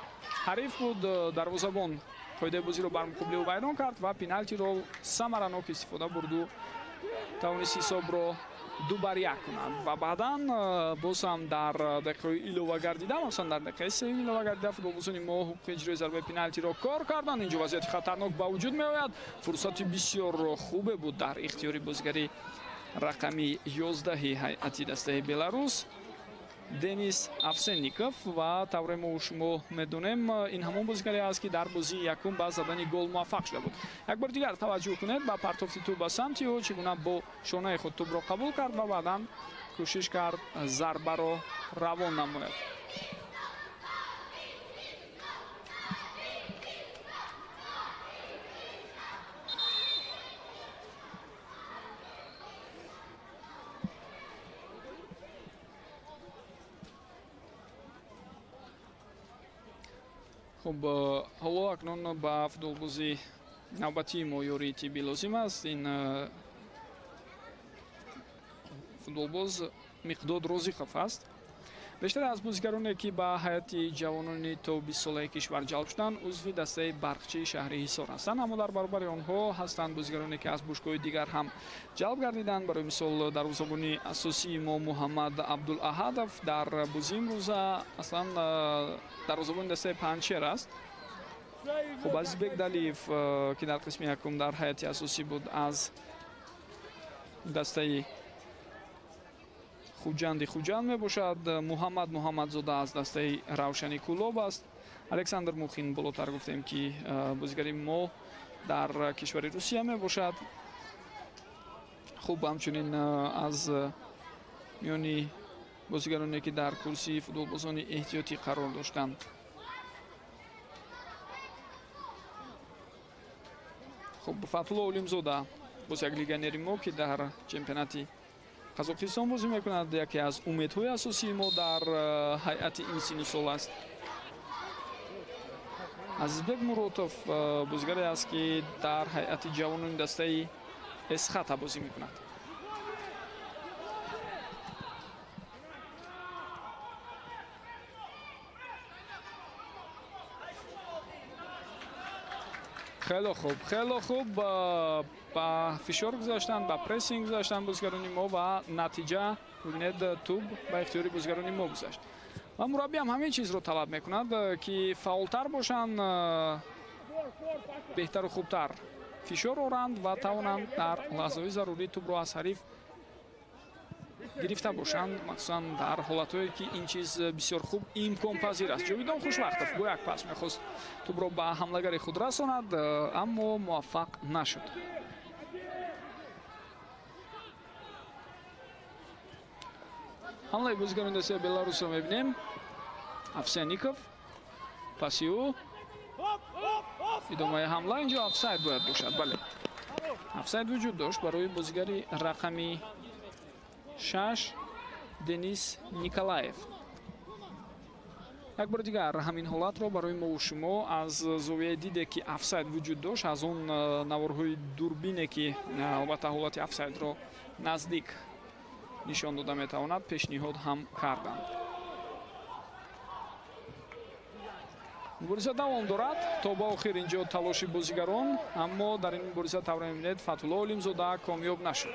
ҳариф буд. Дарвозабон қоидаи бозиро бар муқобили ӯ вайрон кард ва пеналтиро самаранок истифода бурду тавонист ҳисобро 2-1 кунад. Ва баъдан боз ҳам дар дақиқаҳои илова гардида, махсусан дар дақиқаи сеюм илова гардида, футболбозони мо ҳуқуқи иҷрои зарбаи пеналтиро кор карданд. Инҷо вазъияти хатарнок ба вуҷуд меояд. Фурсати бисёр хубе буд дар ихтиёри бозигари рақами 11 ҳайати дастаи Беларус Денис Овсенников. Ва тавре мо шумо медонем, ин ҳамон бозигаре аст, ки дар бозии якум ба задани гол муваффақ шуда буд. Як бор дигар таваҷҷӯҳ кунед ба партофти тӯб ба самти ӯ, чӣ гуна бо шонаи худ тӯбро қабул кард ва баъдан кӯшиш кард зарбаро равон намояд. Хуб, ҳоло акнун ба футболбози навбатии мо ёрии тиббӣ лозим аст. Ин футболбоз Миқдод Розиқов аст. Бештаре аз бозигароне, ки ба ҳайати ҷавонони то 20-солаи кишвар ҷалб шуданд, узви дастаи барқчии шаҳри Ҳисор ҳастанд, аммо дар баробари онҳо ҳастанд бозигароне, ки аз бошгоҳи дигар ҳам ҷалб гардиданд. Барои мисол, дарвозабони асосии мо Муҳаммад Абдулаҳадов дар бозии имрӯза аслан дарвозабони дастаи Панҷшер аст. Хуб, Азизбек Далиев, ки дар қисми якум дар ҳайати асосӣ буд, аз дастаи Хуҷанди Хуҷанд мебошад. Муҳаммад Муҳаммадзода аз дастаи Равшани Кӯлоб аст. Александр Мухин, болотар гуфтем, ки бозигари мо дар кишвари Русия мебошад. Хуб, ҳамчунин аз миёни бозигароне, ки дар курсии футболбозони эҳтиётӣ қарор доштанд, хуб, Фатҳулло Олимзода, боз як легионери мо, ки дар чемпионати Қазоқистон бозӣ мекунад, яке аз умедҳои асосии мо дар ҳайати ин синну сол аст. Азизбек Муротов бозигаре аст, ки дар ҳайати ҷавонони дастаи Эсхата бозӣ мекунад. Хеле хуб, хеле хуб ба фишор гузаштанд, ба прессинг гузаштанд бозигарони мо ва натиҷа бибинед, тӯб ба ихтиёри бозигарони мо гузашт. Ва мураббӣ ҳам ҳамин чизро талаб мекунад, ки фаъолтар бошанд, беҳтару хубтар фишор оранд ва тавонанд дар лаҳзаҳои зарурӣ тӯбро аз ҳариф гирифта бошанд, махсусан дар ҳолатҳое, ки ин чиз бисёр хуб имконпазир аст. Ҷовидон Хушвақтов бо як пас мехост тӯбро ба ҳамлагари худ расонад, аммо муваффақ нашуд. Ҳамлаи бозигарони дастаи Беларусро мебинем. Овсенников, паси ӯ, идомаи ҳамла. Инҷо офсайд бояд бошад. Бале, офсайд вуҷуд дошт барои бозигари рақами 6 Денис Николаев. Як бори дигар ҳамин ҳолатро барои мо шумо аз зовияи диде, ки офсайд вуҷуд дошт, аз он наворҳои дурбине, ки албатта ҳолати офсайдро наздик нишон дода метавонад, пешниҳод ҳам карданд. Мубориза давом дорад то ба охир. Инҷо талоши бозигарон, аммо дар ин мубориза тавре мебинед, Фатҳулло Олимзода комёб нашуд.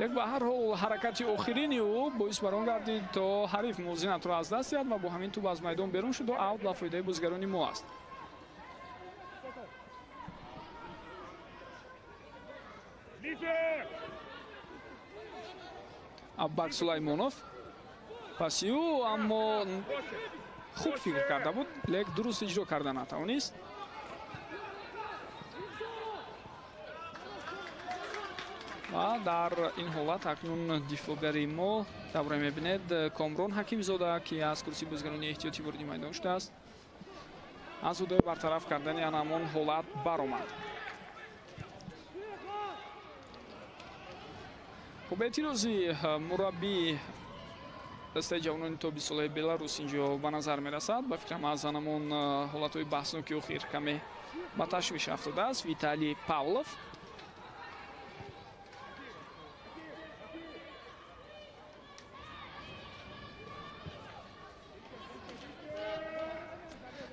Лек ба ҳар ҳол ҳаракати охирини ӯ боис бар он гардид, то ҳариф мувозинатро аз даст диҳад ва бо ҳамин тӯб аз майдон берун шуду аут ба фоидаи бозигарони мо аст. Аббак Сулаймонов паси ӯ, аммо хуб фикр карда буд, лек дуруст иҷро карда натавонист. Ва дар ин ҳолат акнун дифоъгари мо тавре мебинед Комрон Ҳакимзода, ки аз курсии бозигарони эҳтиётӣ вориди майдон шудааст, аз ҳудои бартараф кардани ан ҳамон ҳолат баромад. Хуб, эътирози мураббии дастаи ҷавонони то 20-солаи Беларус инҷо ба назар мерасад. Ба фикрам, аз ҳамон ҳолатҳои баҳсноки охир каме ба ташвиш афтодааст Виталий Павлов.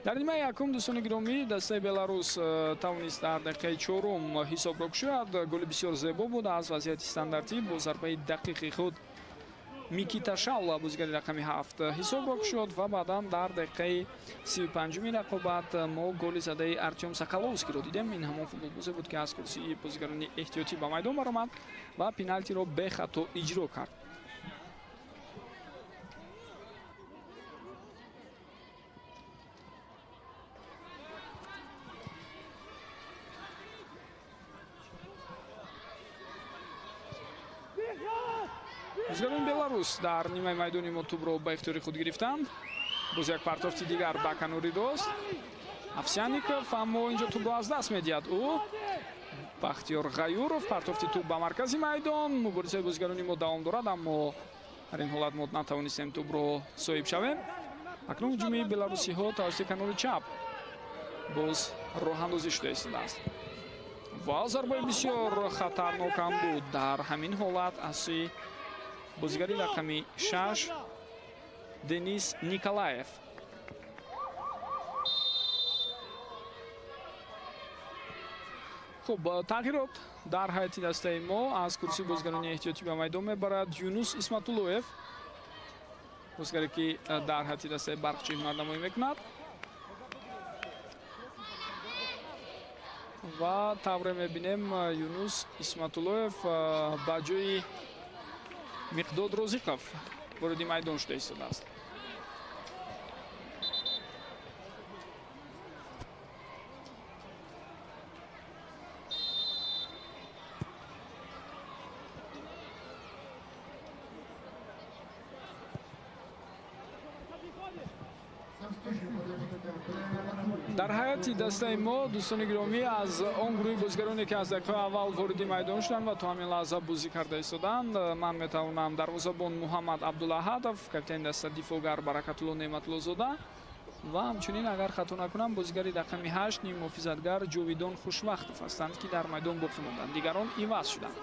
Дар нимаи якум, дӯстони гиромӣ, дастаи Беларус тавонист дар дақиқаи чорум ҳисобро кушояд. Голи бисёр зебо буд аз вазъияти стандартӣ бо зарбаи дақиқи худ Микита Шавла, бозигари рақами 7, ҳисобро кушод ва баъдан дар дақиқаи 35-уми рақобат мо голи задаи Артём Соколовскиро дидем. Ин ҳамон футболбозе буд, ки аз курсии бозигарони эҳтиётӣ ба майдон баромад ва пеналтиро бехато иҷро кард. Бозигарони Беларус дар нимаи майдони мо тӯбро ба ихтиёри худ гирифтанд. Боз як партофти дигар ба канори рост. Овсяников, аммо инҷо тӯбро аз даст медиҳад ӯ. Бахтиёр Ғаюров партофти тӯб ба маркази майдон. Муборизаи бозигарони мо давом дорад, аммо дар ин ҳолат мо натавонистем тӯбро соҳиб шавем. Акнун ҳуҷуми беларусиҳо тавассути канори чап боз роҳандозӣ шуда истодааст. Ва зарбаи бисёр хатарнок ҳам буд дар ҳамин ҳолат аз сӯи бозигари рақами 6 Денис Николаев. Хуб, тағйирот дар ҳайати дастаи мо. Аз курсии бозигарони эҳтиётӣ ба майдон мебарад Юнус Исматуллоев, бозигаре ки дар ҳайати дастаи Барқчӣ ҳунарнамоӣ мекунад. Ва тавре мебинем, Юнус Исматуллоев ба ҷои Миқдод Розиқов вориди майдон шуда истодааст. Дар ҳайати дастаи мо, дӯстони гиромӣ, аз он гурӯҳи бозигароне, ки аз дақиқаи аввал вориди майдон шуданд ва то ҳамин лаҳза бозӣ карда истоданд, ман метавонам дарвозабон Муҳаммад Абдулаҳадов, капитани даста дифоъгар Баракатулло Неъматуллозода ва ҳамчунин, агар хато накунам, бозигари рақами 8 ниммуҳофизатгар Ҷовидон Хушвақтов ҳастанд, ки дар майдон боқӣ монданд. Дигарон иваз шуданд.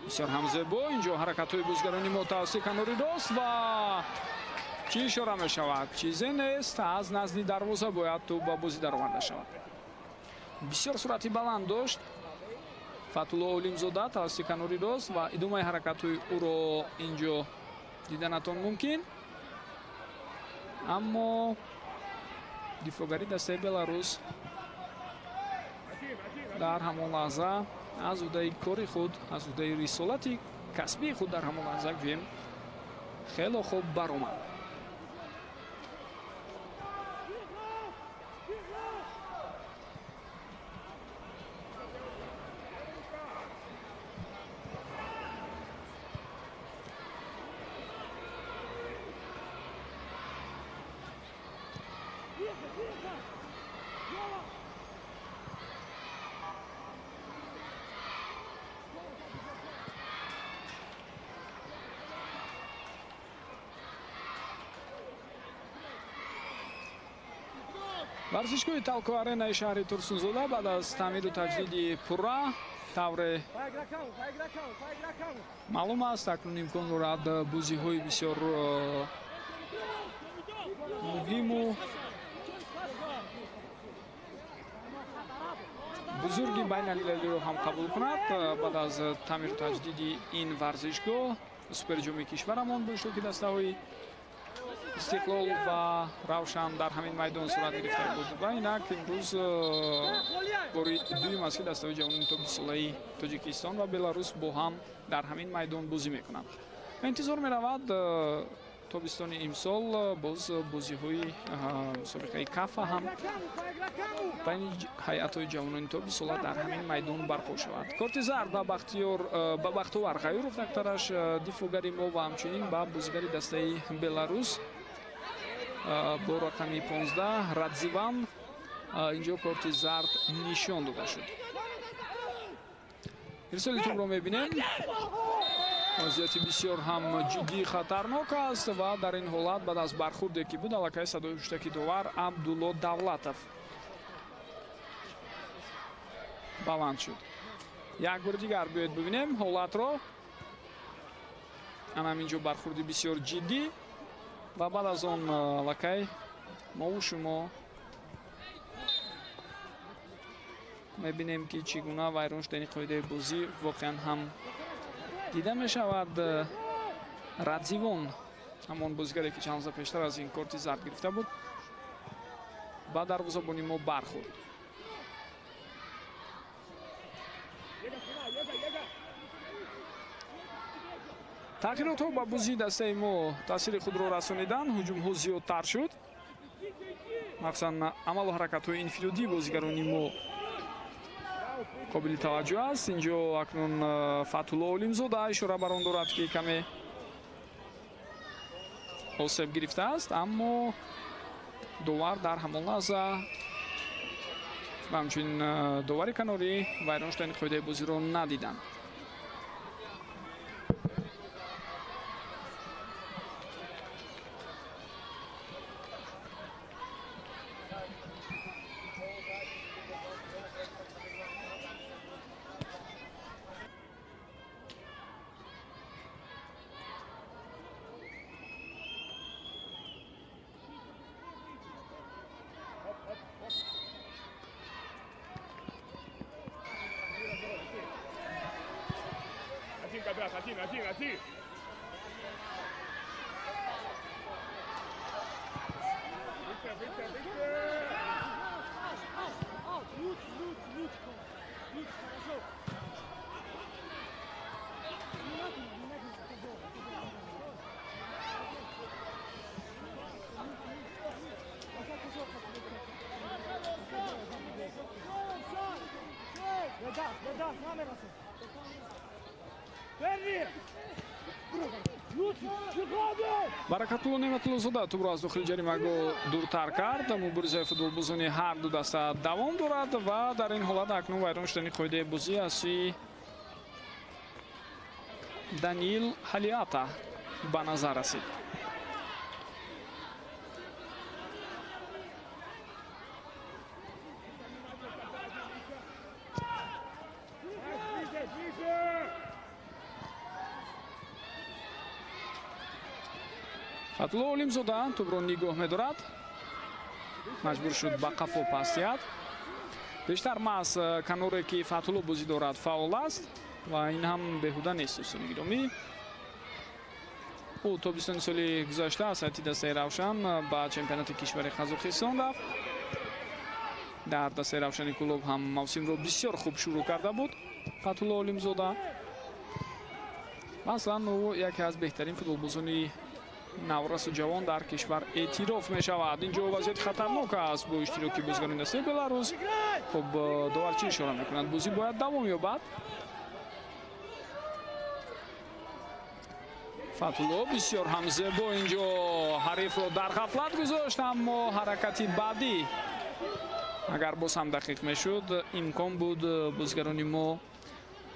Бисёр ҳам зебо инҷо ҳаракатҳои бозигарони мо тавассути канори рост ва чӣ ишора мешавад? Чизе нест, аз назди дарвоза бояд тӯб ба бозӣ дароварда шавад. Бисёр суръати баланд дошт Фатулло Олимзода тавассути канори рост ва идомаи ҳаракатҳои ӯро инҷо диданатон мумкин, аммо дифоъгари дастаи Беларус дар ҳамон лаҳза аз ӯҳдаи кори худ, аз ӯҳдаи рисолати касбии худ дар ҳамон лаҳза гӯем хело хуб баромад. Варзишгоҳи Талко Аренаи шаҳри Турсунзода баъд аз таъмиру таҷдиди пурра Тавре маълум аст, акнун имкон дорад бозиҳои бисёр муҳиму бузурги байналмилалиро ҳам қабул кунад. Баъд аз таъмиру таҷдиди ин варзишгоҳ суперҷоми кишварамон бо иштироки дастаҳои Истиқлол ва Равшан дар ҳамин майдон сурат гирифта буд ва инак имрӯз бори дуюм аст, ки дастаҳои ҷавонони то 20-солаи Тоҷикистон ва Беларус бо ҳам дар ҳамин майдон бозӣ мекунанд. Ва интизор меравад тобистони имсол боз бозиҳои мусобиқаи КАФА ҳам байни ҳайатҳои ҷавонони то 20 сола дар ҳамин майдон барпо шавад. Корти зард ба Бахтиёр, ба Бахтовар Ғаюров, дактараш дифоъгари мо, ва ҳамчунин ба бозигари дастаи Беларус бо рақами 15 Радзиван инҷо корти зард нишон дода шуд. Ирсоли тӯбро мебинем. Вазъияти бисёр ҳам ҷиддӣ, хатарнок аст ва дар ин ҳолат баъд аз бархурде ки буд, аллакай садои ҳуштаки довар Абдулло Давлатов баланд шуд. Як бори дигар биёед бибинем ҳолатро. Ана ҳаминҷо бархурди бисёр ҷиддӣ ва баъд аз он аллакай мову шумо мебинем, ки чӣ гуна вайрон шудани қоидаи бозӣ воқеан ҳам дида мешавад. Радзивон, ҳамон бозигаре, ки чанд лаҳза пештар аз ин корти зард гирифта буд, ба дарвозабони мо бархӯрд. Тағйиротҳо ба бозии дастаи мо таъсири худро расониданд, ҳуҷумҳо зиёдтар шуд, махсусан амалу ҳаракатҳои инфиродии бозигарони мо қобили таваҷҷӯҳ аст. Инҷо акнун Фатҳулло Олимзода ишора бар он дорад, ки каме осеб гирифтааст, аммо довар дар ҳамон лаҳза ва ҳамчунин довари канорӣ вайрон шудани қоидаи бозиро надиданд. Один, один, один. Выше, выше, выше. Лучше, лучше, лучше. Лучше, хорошо. Внимательно, внимательно. Баракатулло Неъматуллозода тӯбро аз дохили ҷаримагоҳ дуртар кард. Муборизаи футболбозони ҳар ду даста давом дорад ва дар ин ҳолат акнун вайрон шудани қоидаи бозӣ аз сӯи Даниил Ҳалиата ба назар расид. Ближе, ближе. Фатулло Олимзода тӯбро нигоҳ медорад, маҷбур шуд ба қафо пас диҳад. Бештар маҳз каноре, ки Фатулло бозӣ дорад, фаъол аст ва ин ҳам беҳуда нест, дӯстони гиромӣ. Ӯ тобистони соли гузашта аз ҳайати дастаи Равшан ба чемпионати кишвари Қазоқистон рафт. Дар дастаи Равшани Кӯлоб ҳам мавсимро бисёр хуб шурӯъ карда буд Фатулло Олимзода. Аслан ӯ яке аз беҳтарин футболбозони наврасу ҷавон дар кишвар эътироф мешавад. Инҷо вазъияти хатарнок аст бо иштироки бозигарони дастаи Беларус. Хуб, довар чӣ ишора мекунад? Бозӣ бояд давом ёбад. Фатулло бисёр ҳам зебо инҷо ҳарифро дар ғафлат гузошт, аммо ҳаракати баъдӣ агар боз ҳам дақиқ мешуд, имкон буд бозигарони мо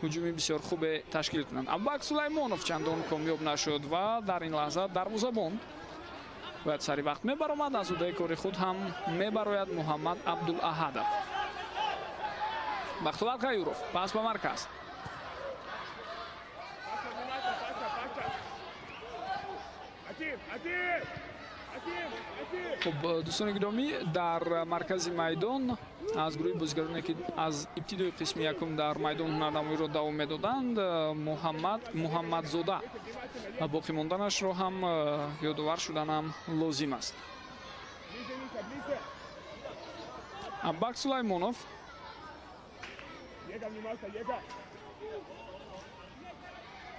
ҳуҷуми бисёр хубе ташкил кунанд. Абубакр Сулаймонов чандон комёб нашуд ва дар ин лаҳза дарвозабон бояд сари вақт мебаромад. Аз уҳдаи кори худ ҳам мебарояд Муҳаммад Абдулаҳадов. Бахтовар Ғаюров пас ба марказ. Хуб, дӯстони гиромӣ, дар маркази майдон аз гурӯҳи бозигароне ки аз ибтидои қисми якум дар майдон ҳунарнамоиро давом медоданд, Муҳаммад Муҳаммадзода боқӣ монданашро ҳам ёдовар шуданам лозим аст. Аббак Сулаймонов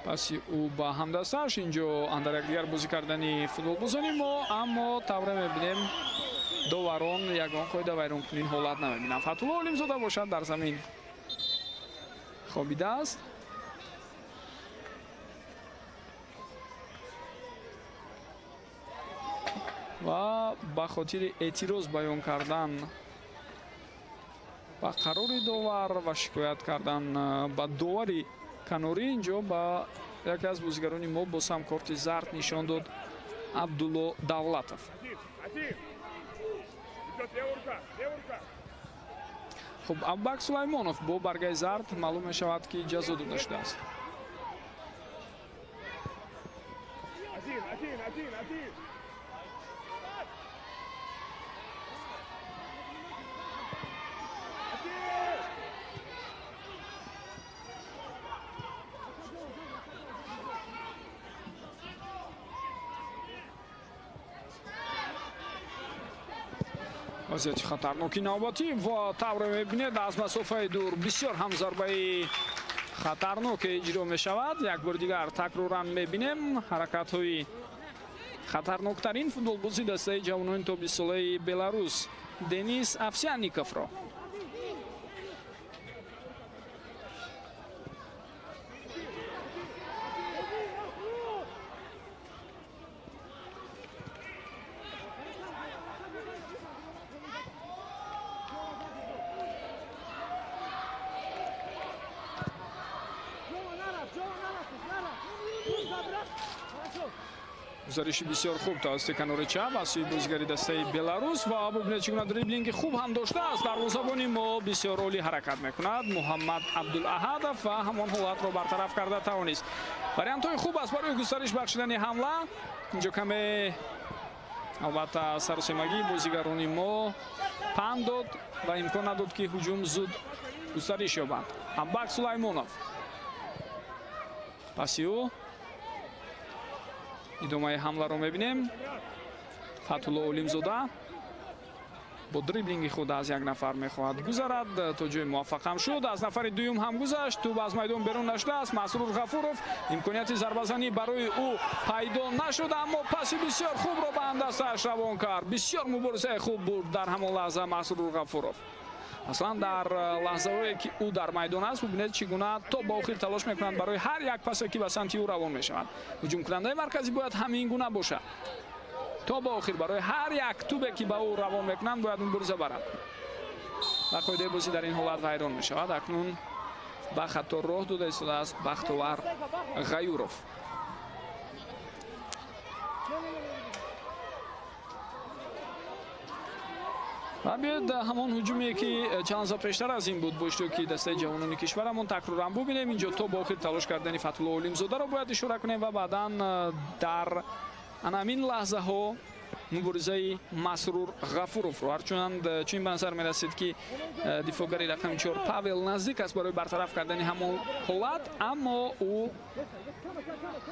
паси ӯ ба ҳамдастааш инҷо андар якдигар бозӣ кардани футболбозони мо, аммо тавре мебинем доварон ягон қоида вайронкунӣ ҳолат намебинанд. Фатулло Олимзода бошад дар замин хобидааст. Ва ба хотири эътироз баён кардан ба қарори довар ва шикоят кардан ба довари канорӣ инҷо ба яке аз бозигарони мо боз ҳам корти зард нишон дод Абдулло Давлатов. Хуб, Аббак Сулаймонов бо баргаи зард маълум мешавад ки ҷазо дода шудааст. Вазъияти хатарноки навбатӣ ва тавре мебинед аз масофаи дур бисёр ҳам зарбаи хатарноке иҷро мешавад. Як бори дигар такроран мебинем ҳаракатҳои хатарноктарин футболбози дастаи ҷавонони то бистсолаи Беларус Денис Овсянниковро. Гузариши бисёр хуб тавассути канори чап аз сӯи бозигари дастаи Беларус ва бубинед чӣ гуна дриблинги хуб ҳам доштааст. Дарвозабони мо бисёр олӣ ҳаракат мекунад Муҳаммад Абдулаҳадов ва ҳамон ҳолатро бартараф карда тавонист. Вариантҳои хуб аст барои густариш бахшидани ҳамла. Инҷо каме албатта сарусемагии бозигарони мо панд дод ва имкон надод ки ҳуҷум зуд густариш ёбад. Аббак Сулаймонов паси ӯ идомаи ҳамларо мебинем. Фатулло Олимзода бо дриблинги худ аз як нафар мехоҳад гузарад, то ҷои муваффақ ҳам шуд. Аз нафари дуюм ҳам гузашт, тӯб аз майдон берун нашудааст. Масрур Ғафуров имконияти зарбазанӣ барои ӯ пайдо нашуд, аммо паси бисёр хубро ба ҳамдастааш равон кард. Бисёр муборизаи хуб бурд дар ҳамон лаҳза Масрур Ғафуров. Аслан дар лаҳзаҳое ки ӯ дар майдон аст, бубинед чӣ гуна то ба охир талош мекунад барои ҳар як пасе ки ба самти ӯ равон мешавад. Ҳуҷумкунандаи марказӣ бояд ҳамин гуна бошад. То ба охир барои ҳар як тӯбе ки ба ӯ равон мекунанд бояд мубориза барад. Ва қоидаи бозӣ дар ин ҳолат вайрон мешавад. Акнун ба хато роҳ дода истодааст Бахтовар Ғаюров. Ва биёед ҳамон ҳуҷуме ки чанд лаҳза пештар аз ин буд бо иштироки дастаи ҷавонони кишварамон такроран бубинем. Инҷо то ба охир талош кардани Фатулло Олимзодаро бояд ишора кунем ва баъдан дар ҳамин лаҳзаҳо муборизаи Масрур Ғафуровро. Ҳарчанд чунин ба назар мерасид ки дифоъгари рақами 4 Павел наздик аст барои бартараф кардани ҳамон ҳолат, аммо ӯ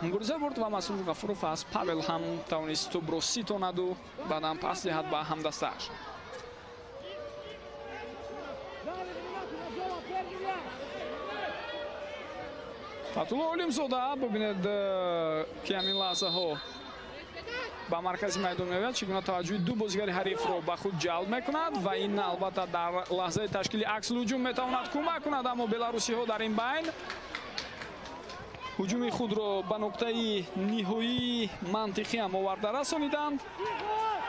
мубориза бурд ва Масрур Ғафуров аз Павел ҳам тавонист тӯбро ситонаду баъдан пас диҳад ба ҳамдастааш. Фатулло Олимзода бубинед ки ҳамин лаҳзаҳо ба маркази майдон меояд, чӣ гуна таваҷҷӯҳи ду бозигари ҳарифро ба худ ҷалб мекунад ва ин албатта дар лаҳзаи ташкили аксулҳуҷум метавонад кӯмак кунад, аммо беларусиҳо дар ин байн ҳуҷуми худро ба нуқтаи ниҳоии мантиқӣ ҳам оварда расониданд.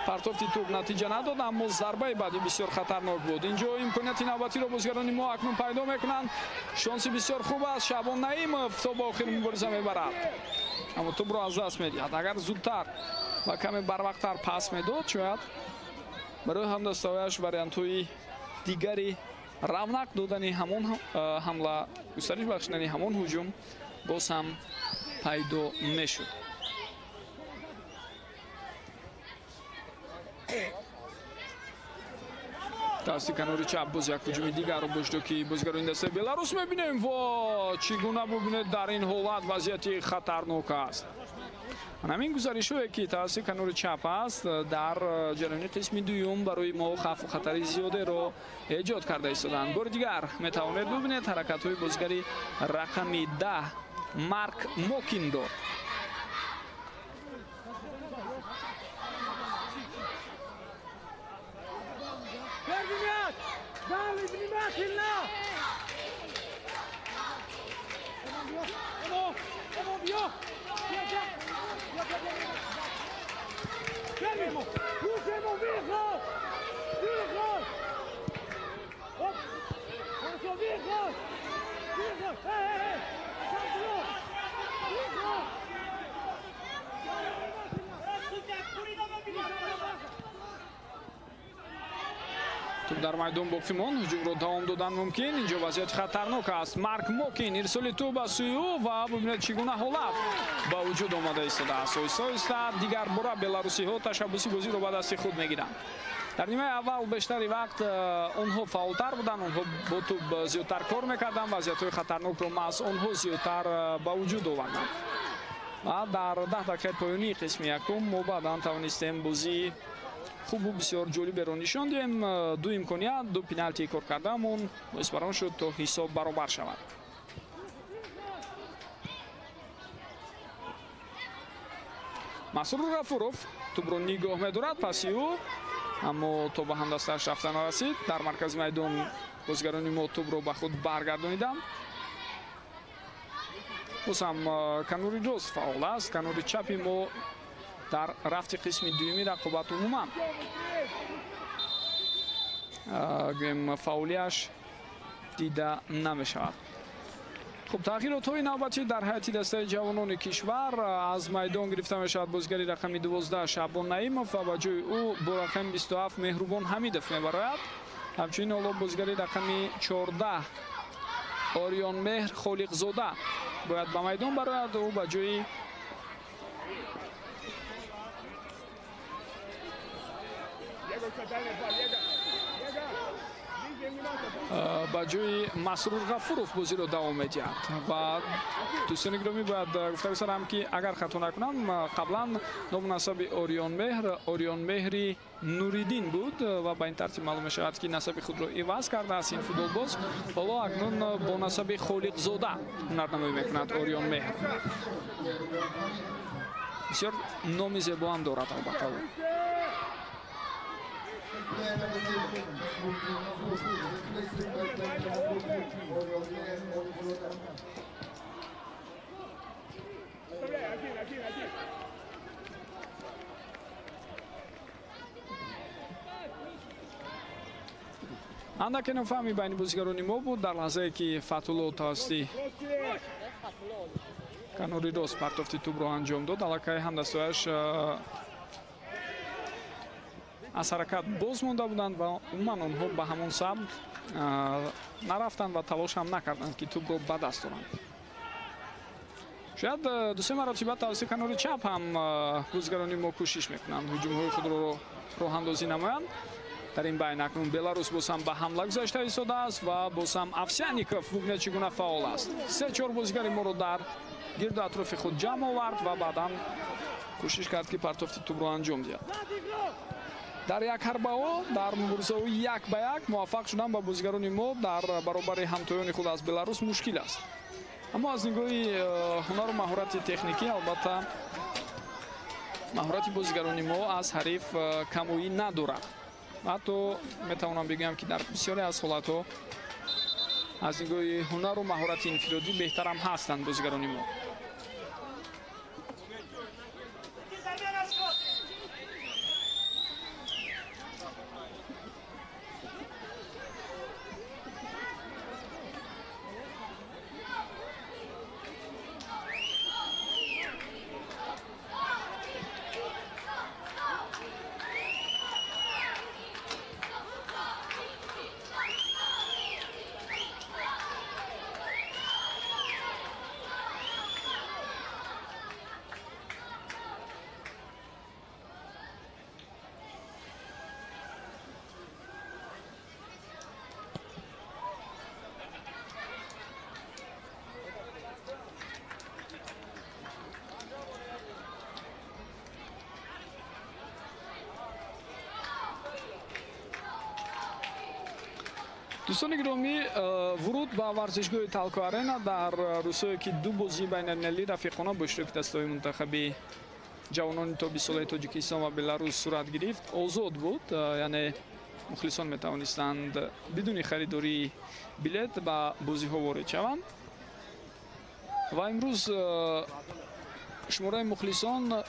Партофти тӯб натиҷа надод, аммо зарбаи баъдӣ бисёр хатарнок буд. Инҷо имконияти навбатиро бозигарони мо акнун пайдо мекунанд. Шонси бисёр хуб аст. Шаъбон Наимов то ба охир мубориза мебарад, аммо тӯбро аз даст медиҳад. Агар зудтар ва каме барвақттар пас медод, шояд барои ҳамдастаҳояш вариантҳои дигари Равнақ додани ҳамон ҳамла, густариш бахшидани ҳамон ҳуҷум боз ҳам пайдо мешуд. Дасти канори чап боз як ҳуҷуми дигарро бо иштироки бозигарони дастаи Беларус мебинем ва чӣ гуна бубинед, дар ин ҳолат вазъияти хатарнок аст. Ҳамин гузаришҳое ки тавассути канори чап аст, дар ҷараёни қисми дуюм барои мо хавфу хатари зиёдеро эҷод карда истоданд. Бори дигар метавонед бубинед ҳаракатҳои бозигари рақами 10 Марк Мокинро. Туп дар майдон боқӣ монд, ҳуҷумро давом додан мумкин. Инҷо вазъияти хатарнок аст. Марк Мокин ирсоли туп ба сӯи ӯ ва бубинед чӣ гуна ҳолат ба вуҷуд омада истодааст. Оҳиста оҳиста дигар бора беларусиҳо ташаббуси бозиро ба дасти худ мегиранд. Дар нимаи аввал бештари вақт онҳо фаъолтар буданд, онҳо бо туп зиёдтар кор мекарданд, вазъиятҳои хатарнокро маҳз онҳо зиёдтар ба вуҷуд оварданд. Ва дар 10 дақиқаи поёнии қисми якум мо баъдан тавонистем бозии хубу бисёр ҷолиберо нишон диҳем. Ду имконият, ду пеналти кор кардаамон боис бар он шуд то ҳисоб баробар шавад. Масрур Ғафуров тӯбро нигоҳ медорад паси ӯ, аммо то ба ҳамдастааш рафта нарасид. Дар маркази майдон бозигарони мо тӯбро ба худ баргардониданд. Боз ҳам канори рост фаъол аст, канори чапи мо дар рафти қисми дуюми рақобат умуман гӯем фаъолияш дида намешавад. Хуб, тағйиротҳои навбатӣ дар ҳайати дастаи ҷавонони кишвар аз майдон гирифта мешавад. Бозигари рақами 12 Шаъбон Наимов ва ба ҷои ӯ бо рақами 27 Меҳрубон Ҳамидов мебарояд. Ҳамчунин ҳоло бозигари рақами 14 Ориёнмеҳр Холиқзода бояд ба майдон барояд. Ӯ ба ҷои Масрур Ғафуров бозиро давом медиҳад. Ва дӯстони гиромӣ, бояд гуфта гузарам ки агар хато накунам, қаблан ному насаби Ориёнмеҳр Ориёнмеҳри Нуриддин буд ва ба ин тартиб маълум мешавад ки насаби худро иваз кардааст ин футболбоз. Ҳоло акнун бо насаби Холиқзода ҳунарнамоӣ мекунад Ориёнмеҳр. Бисёр номи зебоам дорад албатта ӯ. Андаке нофаҳмӣ байни бозигарони мо буд дар лаҳзае ки Фатулло тавассути канори рост партофти тӯбро анҷом дод. Аллакай ҳамдастҳояш аз ҳаракат боз монда буданд ва умуман онҳо ба ҳамон самт нарафтанд ва талош ҳам накарданд ки тӯбро ба даст оранд. Шояд дусе маротиба тавассути канори чап ҳам бозигарони мо кӯшиш мекунанд ҳуҷумҳои худро роҳандозӣ намоянд. Дар ин байн акнун Беларус боз ҳам ба ҳамла гузашта истодааст ва боз ҳам Овсяников бубинед чӣ гуна фаъол аст. 3-4 бозигари моро дар гирду атрофи худ ҷамъ овард ва баъдан кӯшиш кард ки партофти тӯбро анҷом диҳад. Дар як ҳарбаҳо, дар муборизаҳои як ба як муваффақ шудан ба бозигарони мо дар баробари ҳамтоёни худ аз Беларус мушкил аст. Аммо аз нигоҳи ҳунару маҳорати техникӣ, албатта маҳорати бозигарони мо аз ҳариф камоӣ надорад. Ҳатто метавонам бигӯям ки дар бисёре аз ҳолатҳо аз нигоҳи ҳунару маҳорати инфиродӣ беҳтарам ҳастанд бозигарони мо. Дӯстони гиромӣ, вуруд ба варзишгоҳи Талко Арена дар рӯзҳое ки ду бозии байналмилалӣ рафиқона бо иштироки дастаҳои мунтахаби ҷавонони то 20 солаи Тоҷикистон ва Беларус сурат гирифт, озод буд. Яъне мухлисон метавонистанд бидуни харидории билет ба бозиҳо ворид шаванд. Ва имрӯз шумораи мухлисон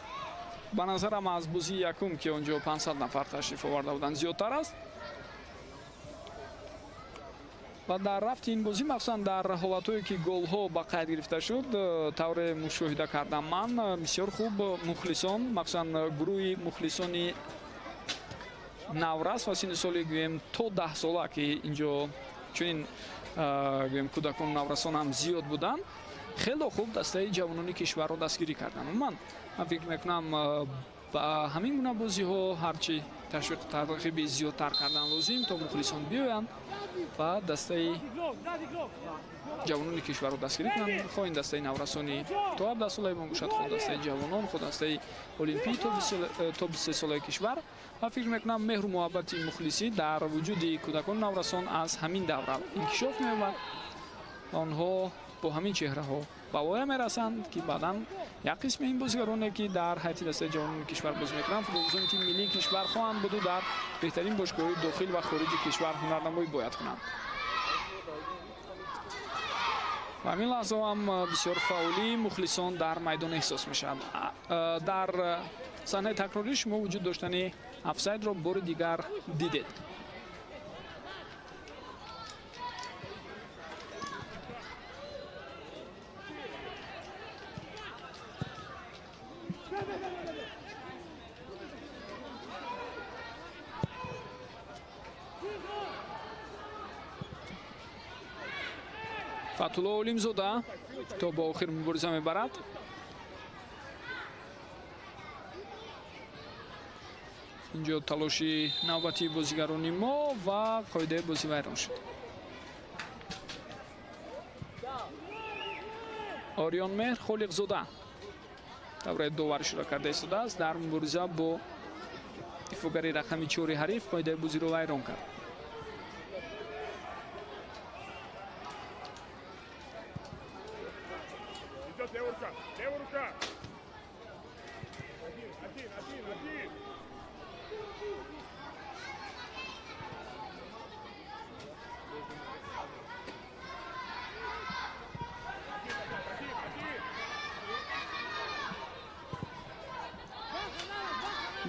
ба назарам аз бозии якум, ки он ҷо 500 нафар ташриф оварда буданд, зиёдтар аст. Ва дар рафти ин бозӣ, махсусан дар ҳолатҳое ки голҳо ба қайд гирифта шуд, тавре мушоҳида кардам ман, бисёр хуб мухлисон, махсусан гурӯҳи мухлисони наврас ва синни соли гӯем то 10 сола, ки инҷо чунин гӯем кӯдакону наврасон ҳам зиёд буданд, хело хуб дастаи ҷавонони кишварро дастгирӣ карданд. Умуман ман фикр мекунам, ба ҳамин гуна бозиҳо ҳарчи ташвиқу тарғиби зиёдтар кардан лозим, то мухлисон биёянд ва дастаи ҷавонони кишварро дастгирӣ кунанд. Хоҳ ин дастаи наврасони то 17 солаи мо бошад, хоҳ дастаи ҷавонон, хоҳ дастаи олимпӣ то 23 солаи кишвар. Ва фикр мекунам, меҳру муҳаббати мухлисӣ дар вуҷуди кӯдакону наврасон аз ҳамин давра инкишоф меёбад ва онҳо бо ҳамин чеҳраҳо ба воя мерасанд, ки баъдан як қисми ин бозигароне, ки дар ҳайати дастаи ҷавонони кишвар бозӣ мекунанд, футболбозони тими миллии кишвар хоҳанд буду дар беҳтарин бошгоҳҳои дохил ва хориҷи кишвар ҳунарнамоӣ бояд кунанд. Ва ҳамин лаҳза ҳам бисёр фаъолии мухлисон дар майдон эҳсос мешавад. Дар саҳнаи такрорӣ шумо вуҷуд доштани офсайдро бори дигар дидед. Фатулло Олимзода то ба охир мубориза мебарад. Инҷо талоши навбатии бозигарони мо ва қоидаи бозӣ вайрон шуд. Ориёнмеҳр Холиқзода давраи довар иштирок карда истодааст. Дар мубориза бо дифоъгари рақами 4 ҳариф қоидаи бозиро вайрон кард.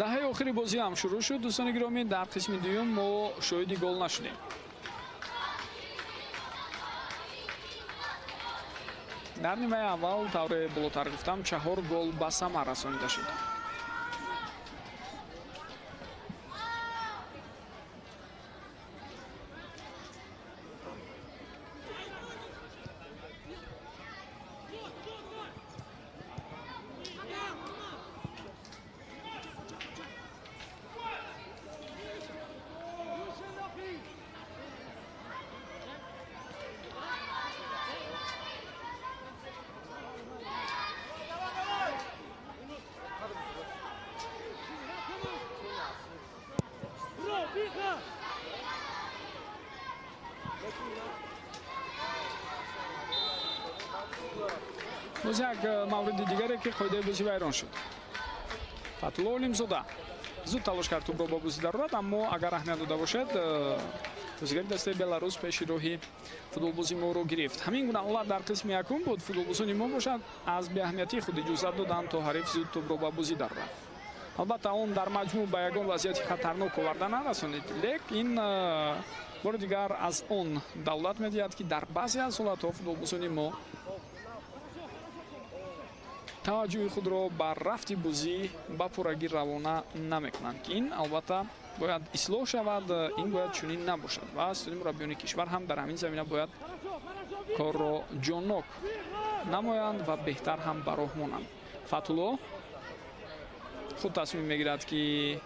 Даҳаи охири бозӣ ҳам шурӯъ шуд. Дӯстони гиромӣ, дар қисми дуюм мо шоҳиди гол нашудем. Дар нимаи аввал, тавре болотар гуфтам, 4 гол ба самар расонида шуд. Боз як мавриди дигаре, ки қоидаи бозӣ вайрон шуд. Фатулло Олимзода зуд талош кард тӯбро ба бозӣ дарорад, аммо агар аҳамият дода бошед, бозигари дастаи Беларус пеши роҳи футболбози моро гирифт. Ҳамин гуна ҳолат дар қисми якум буд. Футболбозони мо бошад аз беаҳамиятии худ иҷозат доданд, то ҳариф зуд тӯбро ба бозӣ дарорад. Албатта он дар маҷмӯъ ба ягон вазъияти хатарнок оварда нарасонид, лек ин бори дигар аз он давлат медиҳад, ки дар баъзе аз ҳолатҳо футболбозони мо таваҷҷӯҳи худро ба рафти бозӣ ба пуррагӣ равона намекунанд, ки ин албатта бояд ислоҳ шавад. Ин бояд чунин набошад ва суди мураббиёни кишвар ҳам дар ҳамин замина бояд корро ҷоннок намоянд ва беҳтар ҳам ба роҳ монанд. Фатулло худ тасмим мегирад, ки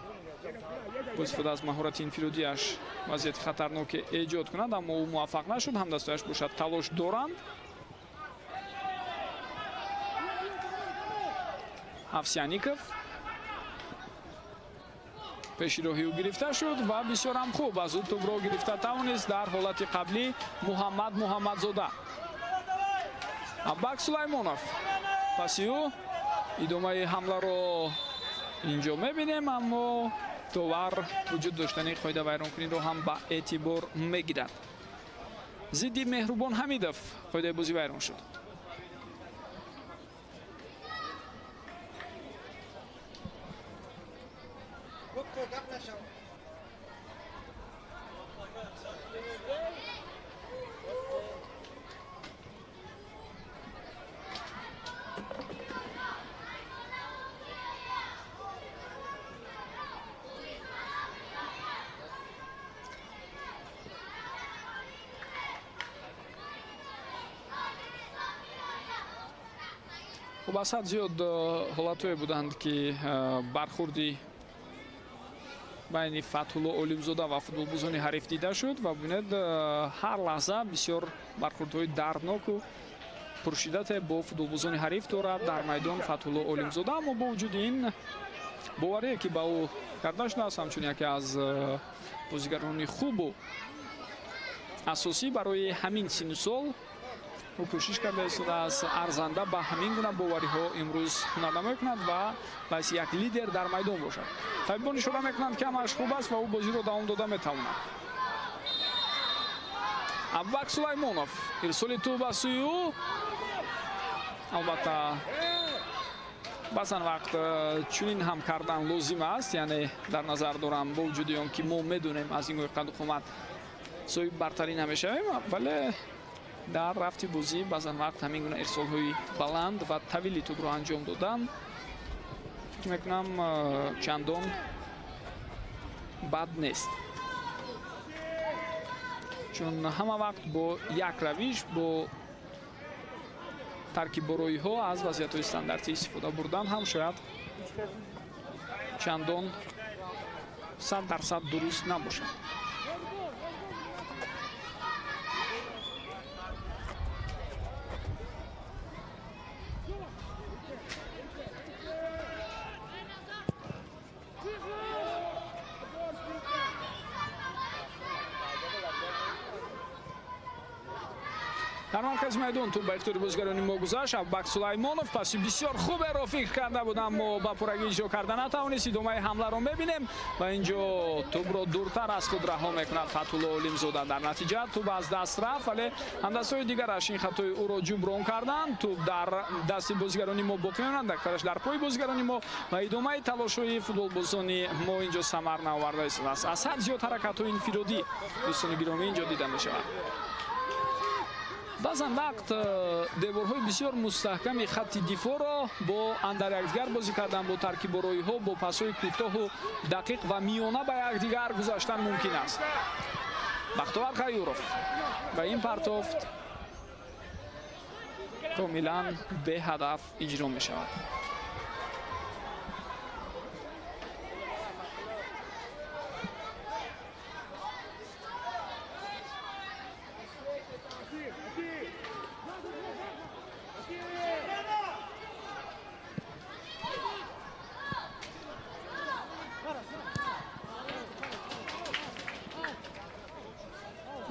бо истифода аз маҳорати инфиродиаш вазъияти хатарноке эҷод кунад, аммо ӯ муваффақ нашуд. Ҳамдастояш бошад талош доранд. Овсяников Пеши роҳи ӯ гирифта шуд ва бисёр ҳам хуб аз ӯ тӯбро гирифта тавонист дар ҳолати қаблӣ Муҳаммад Муҳаммадзода. Аббак Сулаймонов паси ӯ идомаи ҳамларо инҷо мебинем, аммо довар вуҷуд доштани қоидавайронкуниро ҳам ба эътибор мегирад. Зидди Меҳрубон Ҳамидов қоидаи бозӣ вайрон шуд. Хуб, аз ҳад зиёд ҳолатҳое буданд, ки бархурди байни Фатҳулло Олимзода ва футболбозони ҳариф дида шуд ва бубинед, ҳар лаҳза бисёр бархурдҳои дардноку пуршиддате бо футболбозони ҳариф дорад дар майдон Фатҳулло Олимзода. Аммо бо вуҷуди ин боварие, ки ба ӯ карда шудааст, ҳамчун яке аз бозигарони хубу асосӣ барои ҳамин синну сол, ӯ кӯшиш карда истодааст арзанда ба ҳамин гуна бовариҳо имрӯз ҳунарнамоӣ кунад ва ба ҳайси як лидер дар майдон бошад. Табибон ишора мекунанд, ки ҳамааш хуб аст ва ӯ бозиро давом дода метавонад. Абубакр Сулаймонов ирсоли тӯб ба сӯи ӯ. Албатта, баъзан вақт чунин ҳам кардан лозим аст, яъне дар назар дорам, бо вуҷуди он ки мо медонем аз ин гӯи қаду қомат соҳиби бартарӣ намешавем, вале дар рафти бозӣ баъзан вақт ҳамин гуна ирсолҳои баланд ва тавили тӯбро анҷом додан, фикр мекунам, чандон бад нест, чун ҳама вақт бо як равиш, бо таркиббороиҳо аз вазъиятҳои стандартӣ истифода бурдан ҳам шояд чандон 100% дуруст набошад. Дар маркази майдон тӯб ба ихтиёри бозигарони мо гузашт. Абубакр Сулаймонов паси бисёр хуберо фикр карда буд, аммо ба пуррагӣ иҷро карда натавонист. Идомаи ҳамларо мебинем ва инҷо тӯбро дуртар аз худ раҳо мекунад Фатҳулло Олимзода. Дар натиҷа тӯб аз даст рафт, вале ҳамдастҳои дигараш ин хатои ӯро ҷуброн карданд. Тӯб дар дасти бозигарони мо боқӣ мемонад, дақиқаш дар пои бозигарони мо ва идомаи талошҳои футболбозони мо инҷо самар наоварда истодааст. Аз ҳад зиёд ҳаракатҳои инфиродӣ, дӯстони гиромӣ, инҷо дида мешавад. Баъзан вақт деворҳои бисёр мустаҳками хатти дифоъро бо андар якдигар бозӣ кардан, бо таркиббороиҳо, бо пасҳои кӯтоҳу дақиқ ва миёна ба якдигар гузаштан мумкин аст. Бахтовар Қаюров ба ин партофт комилан беҳадаф иҷро мешавад.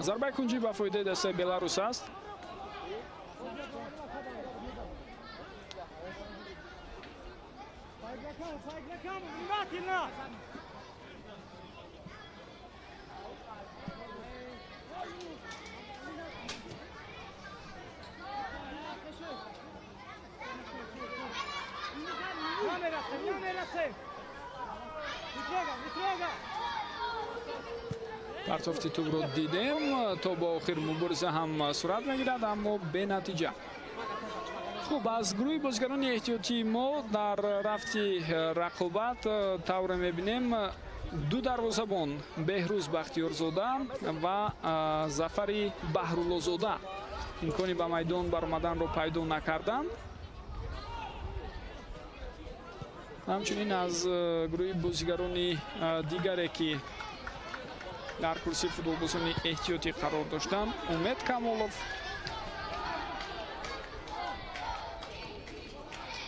Зарбаи кунҷӣ ба фоидаи дастаи Беларус аст. Партофти тӯбро дидем, то ба охир мубориза ҳам сурат мегирад, аммо бенатиҷа. Хуб, аз гурӯҳи бозигарони эҳтиётии мо дар рафти рақобат тавре мебинем, ду дарвозабон Беҳрӯз Бахтиёрзода ва Зафари Баҳруллозода имкони ба майдон баромаданро пайдо накарданд. Ҳамчунин аз гурӯҳи бозигарони дигаре, ки дар курсии футболбозони эҳтиётӣ қарор доштанд, Умед Камолов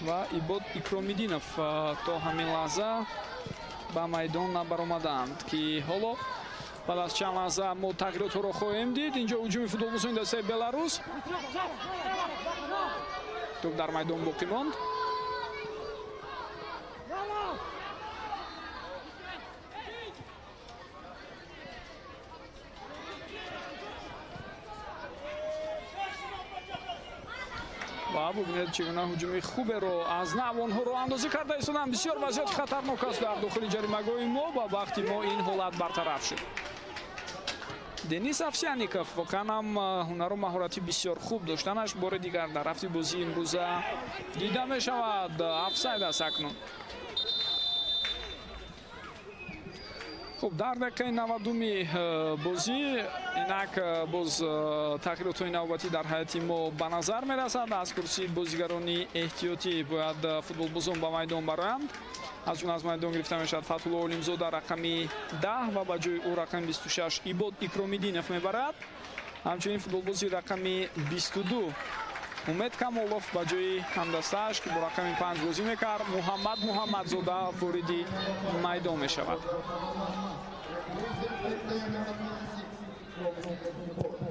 ва Ибод Икромиддинов то ҳамин лаҳза Ба майдон набаромаданд, ки ҳоло баъд аз чанд лаҳза мо тағйиротҳоро хоҳем дид. Инҷо ҳуҷуми футболбозони дастаи Беларус. Тӯп дар майдон боқӣ монд. Ва бубинед, чӣ гуна ҳуҷуми хуберо аз нав онҳо роҳандозӣ карда истоданд. Бисёр вазъияти хатарнок аст дар дохили ҷаримагоҳи мо ва вақти мо ин ҳолат бартараф шуд. Денис Овсяников воқеан ҳам ҳунару маҳорати бисёр хуб доштанаш бори дигар дар рафти бозии имрӯза дида мешавад. Офсайд аст акнун. Хуб, дар дақиқаи 90-уми бозӣ инак боз тағйиротҳои навбатӣ дар ҳайати мо ба назар мерасад. Аз курсии бозигарони эҳтиётӣ бояд футболбозон ба майдон бароянд. Аз ҷумла аз майдон гирифта мешавад Фатҳулло Олимзода рақами 10 ва ба ҷои ӯ рақами 26 Ибод Икромиддинов мебарад. Ҳамчунин футболбози рақами 22 Умед Камолов ба ҷои ҳамдастааш, ки бо рақами 5 бозӣ мекард, Муҳаммад Муҳаммадзода вориди майдон мешавад.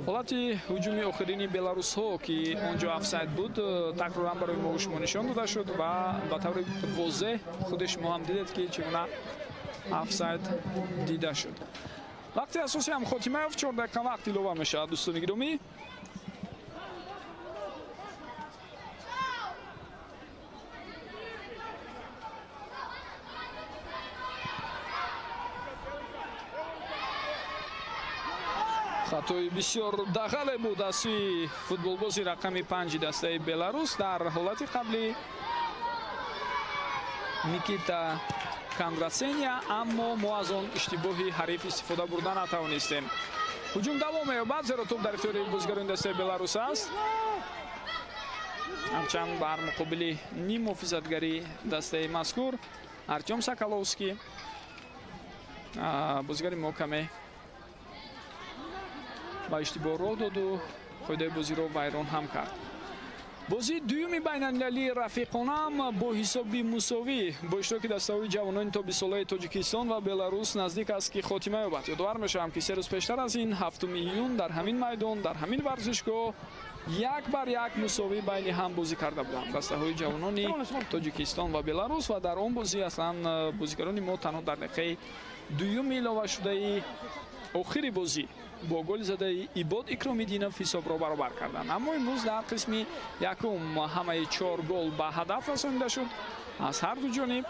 Ҳолати ҳуҷуми охирини беларусҳо, ки он ҷо офсайд буд, такроран барои мо шумо нишон дода шуд ва ба таври возеҳ худи шумо ҳам дидед, ки чӣ гуна офсайд дида шуд. Вақти асосӣ ҳам хотима ёфт, 4 дақиқа вақт илова мешавад, дӯстони гиромӣ. Хатои бисёр дағале буд аз сӯи футболбози рақами 5 дастаи Беларус дар ҳолати қабли Никита Кондрасения, аммо мо аз он иштибоҳи ҳариф истифода бурда натавонистем. Ҳуҷум давом меёбад, зеро тӯп дар ихтиёри бозигарони дастаи Беларус аст. Ҳарчанд бар муқобили ним муҳофизатгари дастаи мазкур Артём Соколовский бозигари мо каме ба иштибоҳ роҳ доду қоидаи бозиро вайрон ҳам кард. Бозии дуюми байналмилалии рафиқонаам бо ҳисоби мусовӣ бо иштироки дастаҳои ҷавонони то 20-солаи Тоҷикистон ва Беларус наздик аст, ки хотима ёбад. Ёдовар мешавам, ки 3 рӯз пештар аз ин, 7 июн, дар ҳамин майдон, дар ҳамин варзишгоҳ 1-1 мусовӣ байни ҳам бозӣ карда буданд дастаҳои ҷавонони Тоҷикистон ва Беларус ва дар он бозӣ аслан бозигарони мо танҳо дар дақиқаи дуюми иловашудаи охири бозӣ бо голи задаи Ибод Икромиддинов ҳисобро баробар карданд. Аммо имрӯз дар қисми якум ҳамаи 4 гол ба ҳадаф расонида шуд аз ҳар ду ҷониб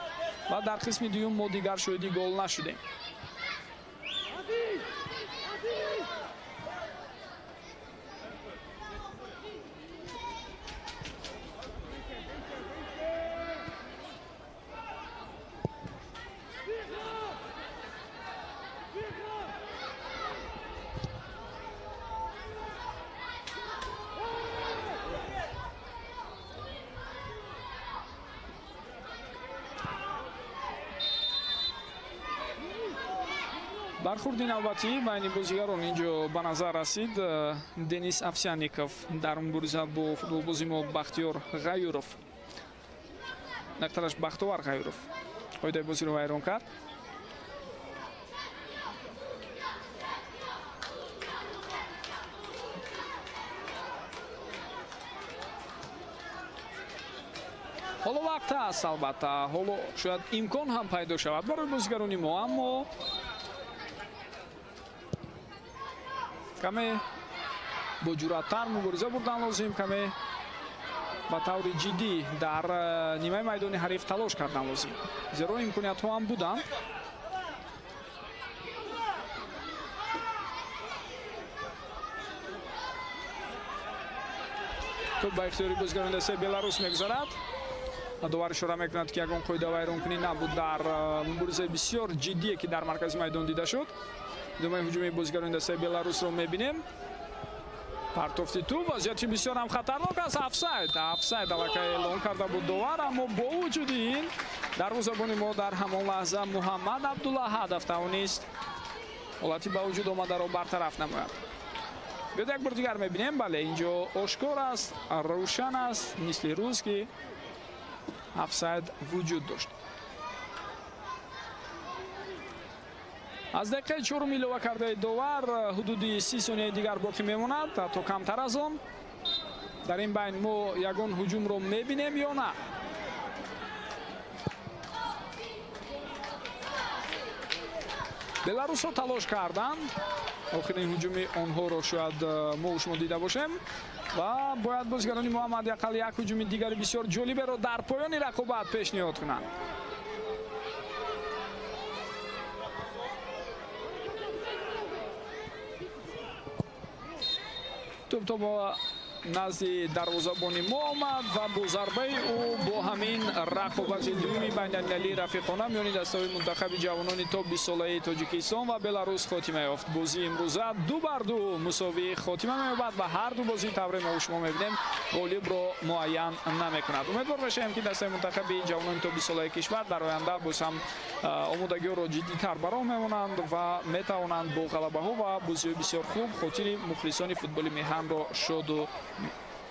ва дар қисми дуюм мо дигар шоҳиди гол нашудем. Бархурди навбатӣ байни бозигарон инҷо ба назар расид. Денис Овсяников дар мубориза бо футболбози мо Бахтиёр Ғаюров, нақтараш Бахтовар Ғаюров, қоидаи бозиро вайрон кард. Ҳоло вақт ҳаст, албатта, ҳоло шояд имкон ҳам пайдо шавад барои бозигарони мо, аммо каме бо ҷуръаттар мубориза бурдан лозим, каме ба таври ҷиддӣ дар нимаи майдони ҳариф талош кардан лозим, зеро имкониятҳо ҳам буданд. Тӯп ба ихтиёри бозигарони дастаи Беларус мегузарад. Довар ишора мекунад, ки ягон қоида вайронкунӣ набуд дар муборизаи бисёр ҷиддие, ки дар маркази майдон дида шуд. Идомаи ҳуҷуми бозигарони дастаи Беларусро мебинем. Партофти тӯп, вазъияти бисёр ҳам хатарнок аст. Офсайд, офсайд аллакай эълон карда буд довар, аммо бо вуҷуди ин дарвозабони мо дар ҳамон лаҳза Муҳаммад Абдуллаҳадов тавонист ҳолати ба вуҷуд омадаро бартараф намояд. Биёд як бор дигар мебинем. Бале, инҷо ошкор аст, рӯшан аст, мисли рӯз, ки офсайд вуҷуд дошт. Аз дақиқаи чорум илова кардаи довар ҳудуди 30 сонияи дигар боқӣ мемонад, ҳатто камтар аз он. Дар ин байн мо ягон ҳуҷумро мебинем ё на? Беларусҳо талош карданд. Охирин ҳуҷуми онҳоро шояд мо шумо дида бошем ва бояд бозигарони мо ҳам ҳадди ақал як ҳуҷуми дигари бисёр ҷолиберо дар поёни рақобат пешниҳод кунанд. Тӯб то ба назди дарвозабони мо омад ва бо зарбаи ӯ бо ҳамин рақобати дуюми байналмилалии рафиқона миёни дастаҳои мунтахаби ҷавонони то 20 солаи Тоҷикистон ва Беларус хотима ёфт. Бозии имрӯза 2-2 мусовӣ хотима меёбад ва ҳар ду бозӣ тавре мо шумо мебинем ғолибро муайян намекунад. Умедвор мешавем, ки дастаи мунтахаби ҷавонони то 20 солаи кишвар дар оянда боз ҳам омодагиҳоро ҷиддитар ба роҳ мемонанд ва метавонанд бо ғалабаҳо ва бозиҳои бисёр хуб хотири мухлисони футболи меҳанро шоду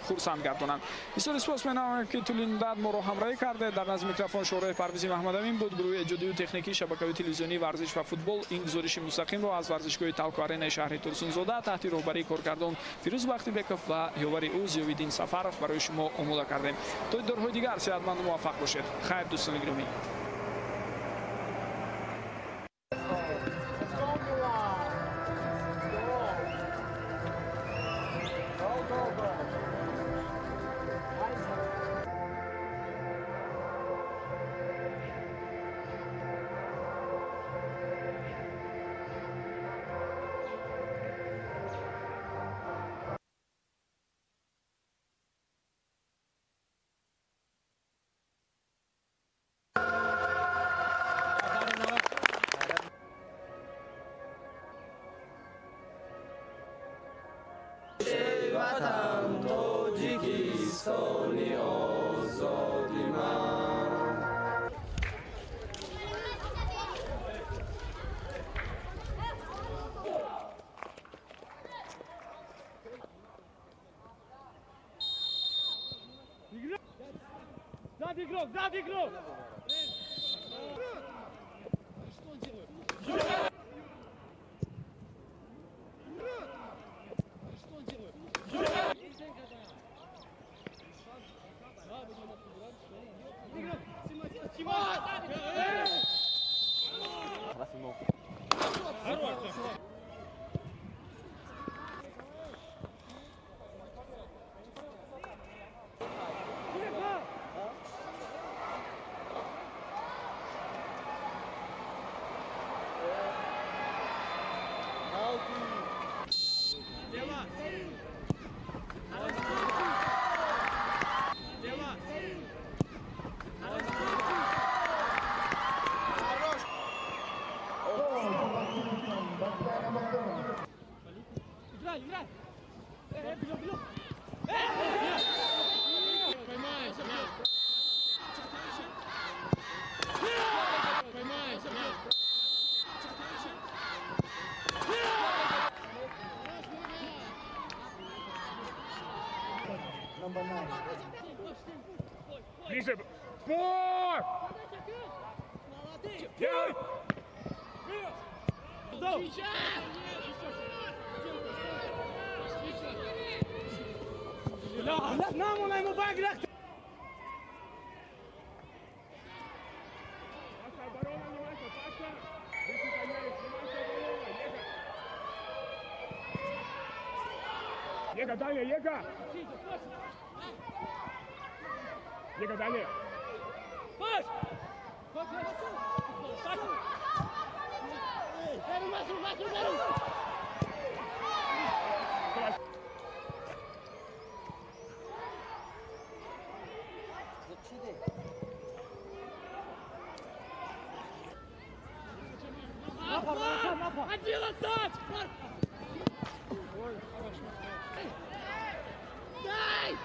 хурсанд гардонанд. Бисёр сипос менамоям, ки тӯли муддат моро ҳамроҳӣ кардед. Дар назди микрофон Шӯрои Парвизи Маҳмадамин буд. Гурӯҳи эҷодию техникии шабакаҳои телевизионии варзиш ва футбол ин гузориши мустақимро аз варзишгоҳи Талко Аренаи шаҳри Турсунзода таҳти роҳбарии коргардон Фирӯз Бахтибеков ва ёвари ӯ Зиёвиддин Сафаров барои шумо омода кардем. То дидорҳои дигар сеҳатманду муваффақ бошед. Хайр, дӯстони гиромӣ. Сзади игрок, сзади игрок! Что он делает? Что он делает? Играй, играй! Бегом, бегом! Ближе! Фор! Делай! Ека, далее, Ека! Ека, далее! Пас! Одиннадцать! Дай!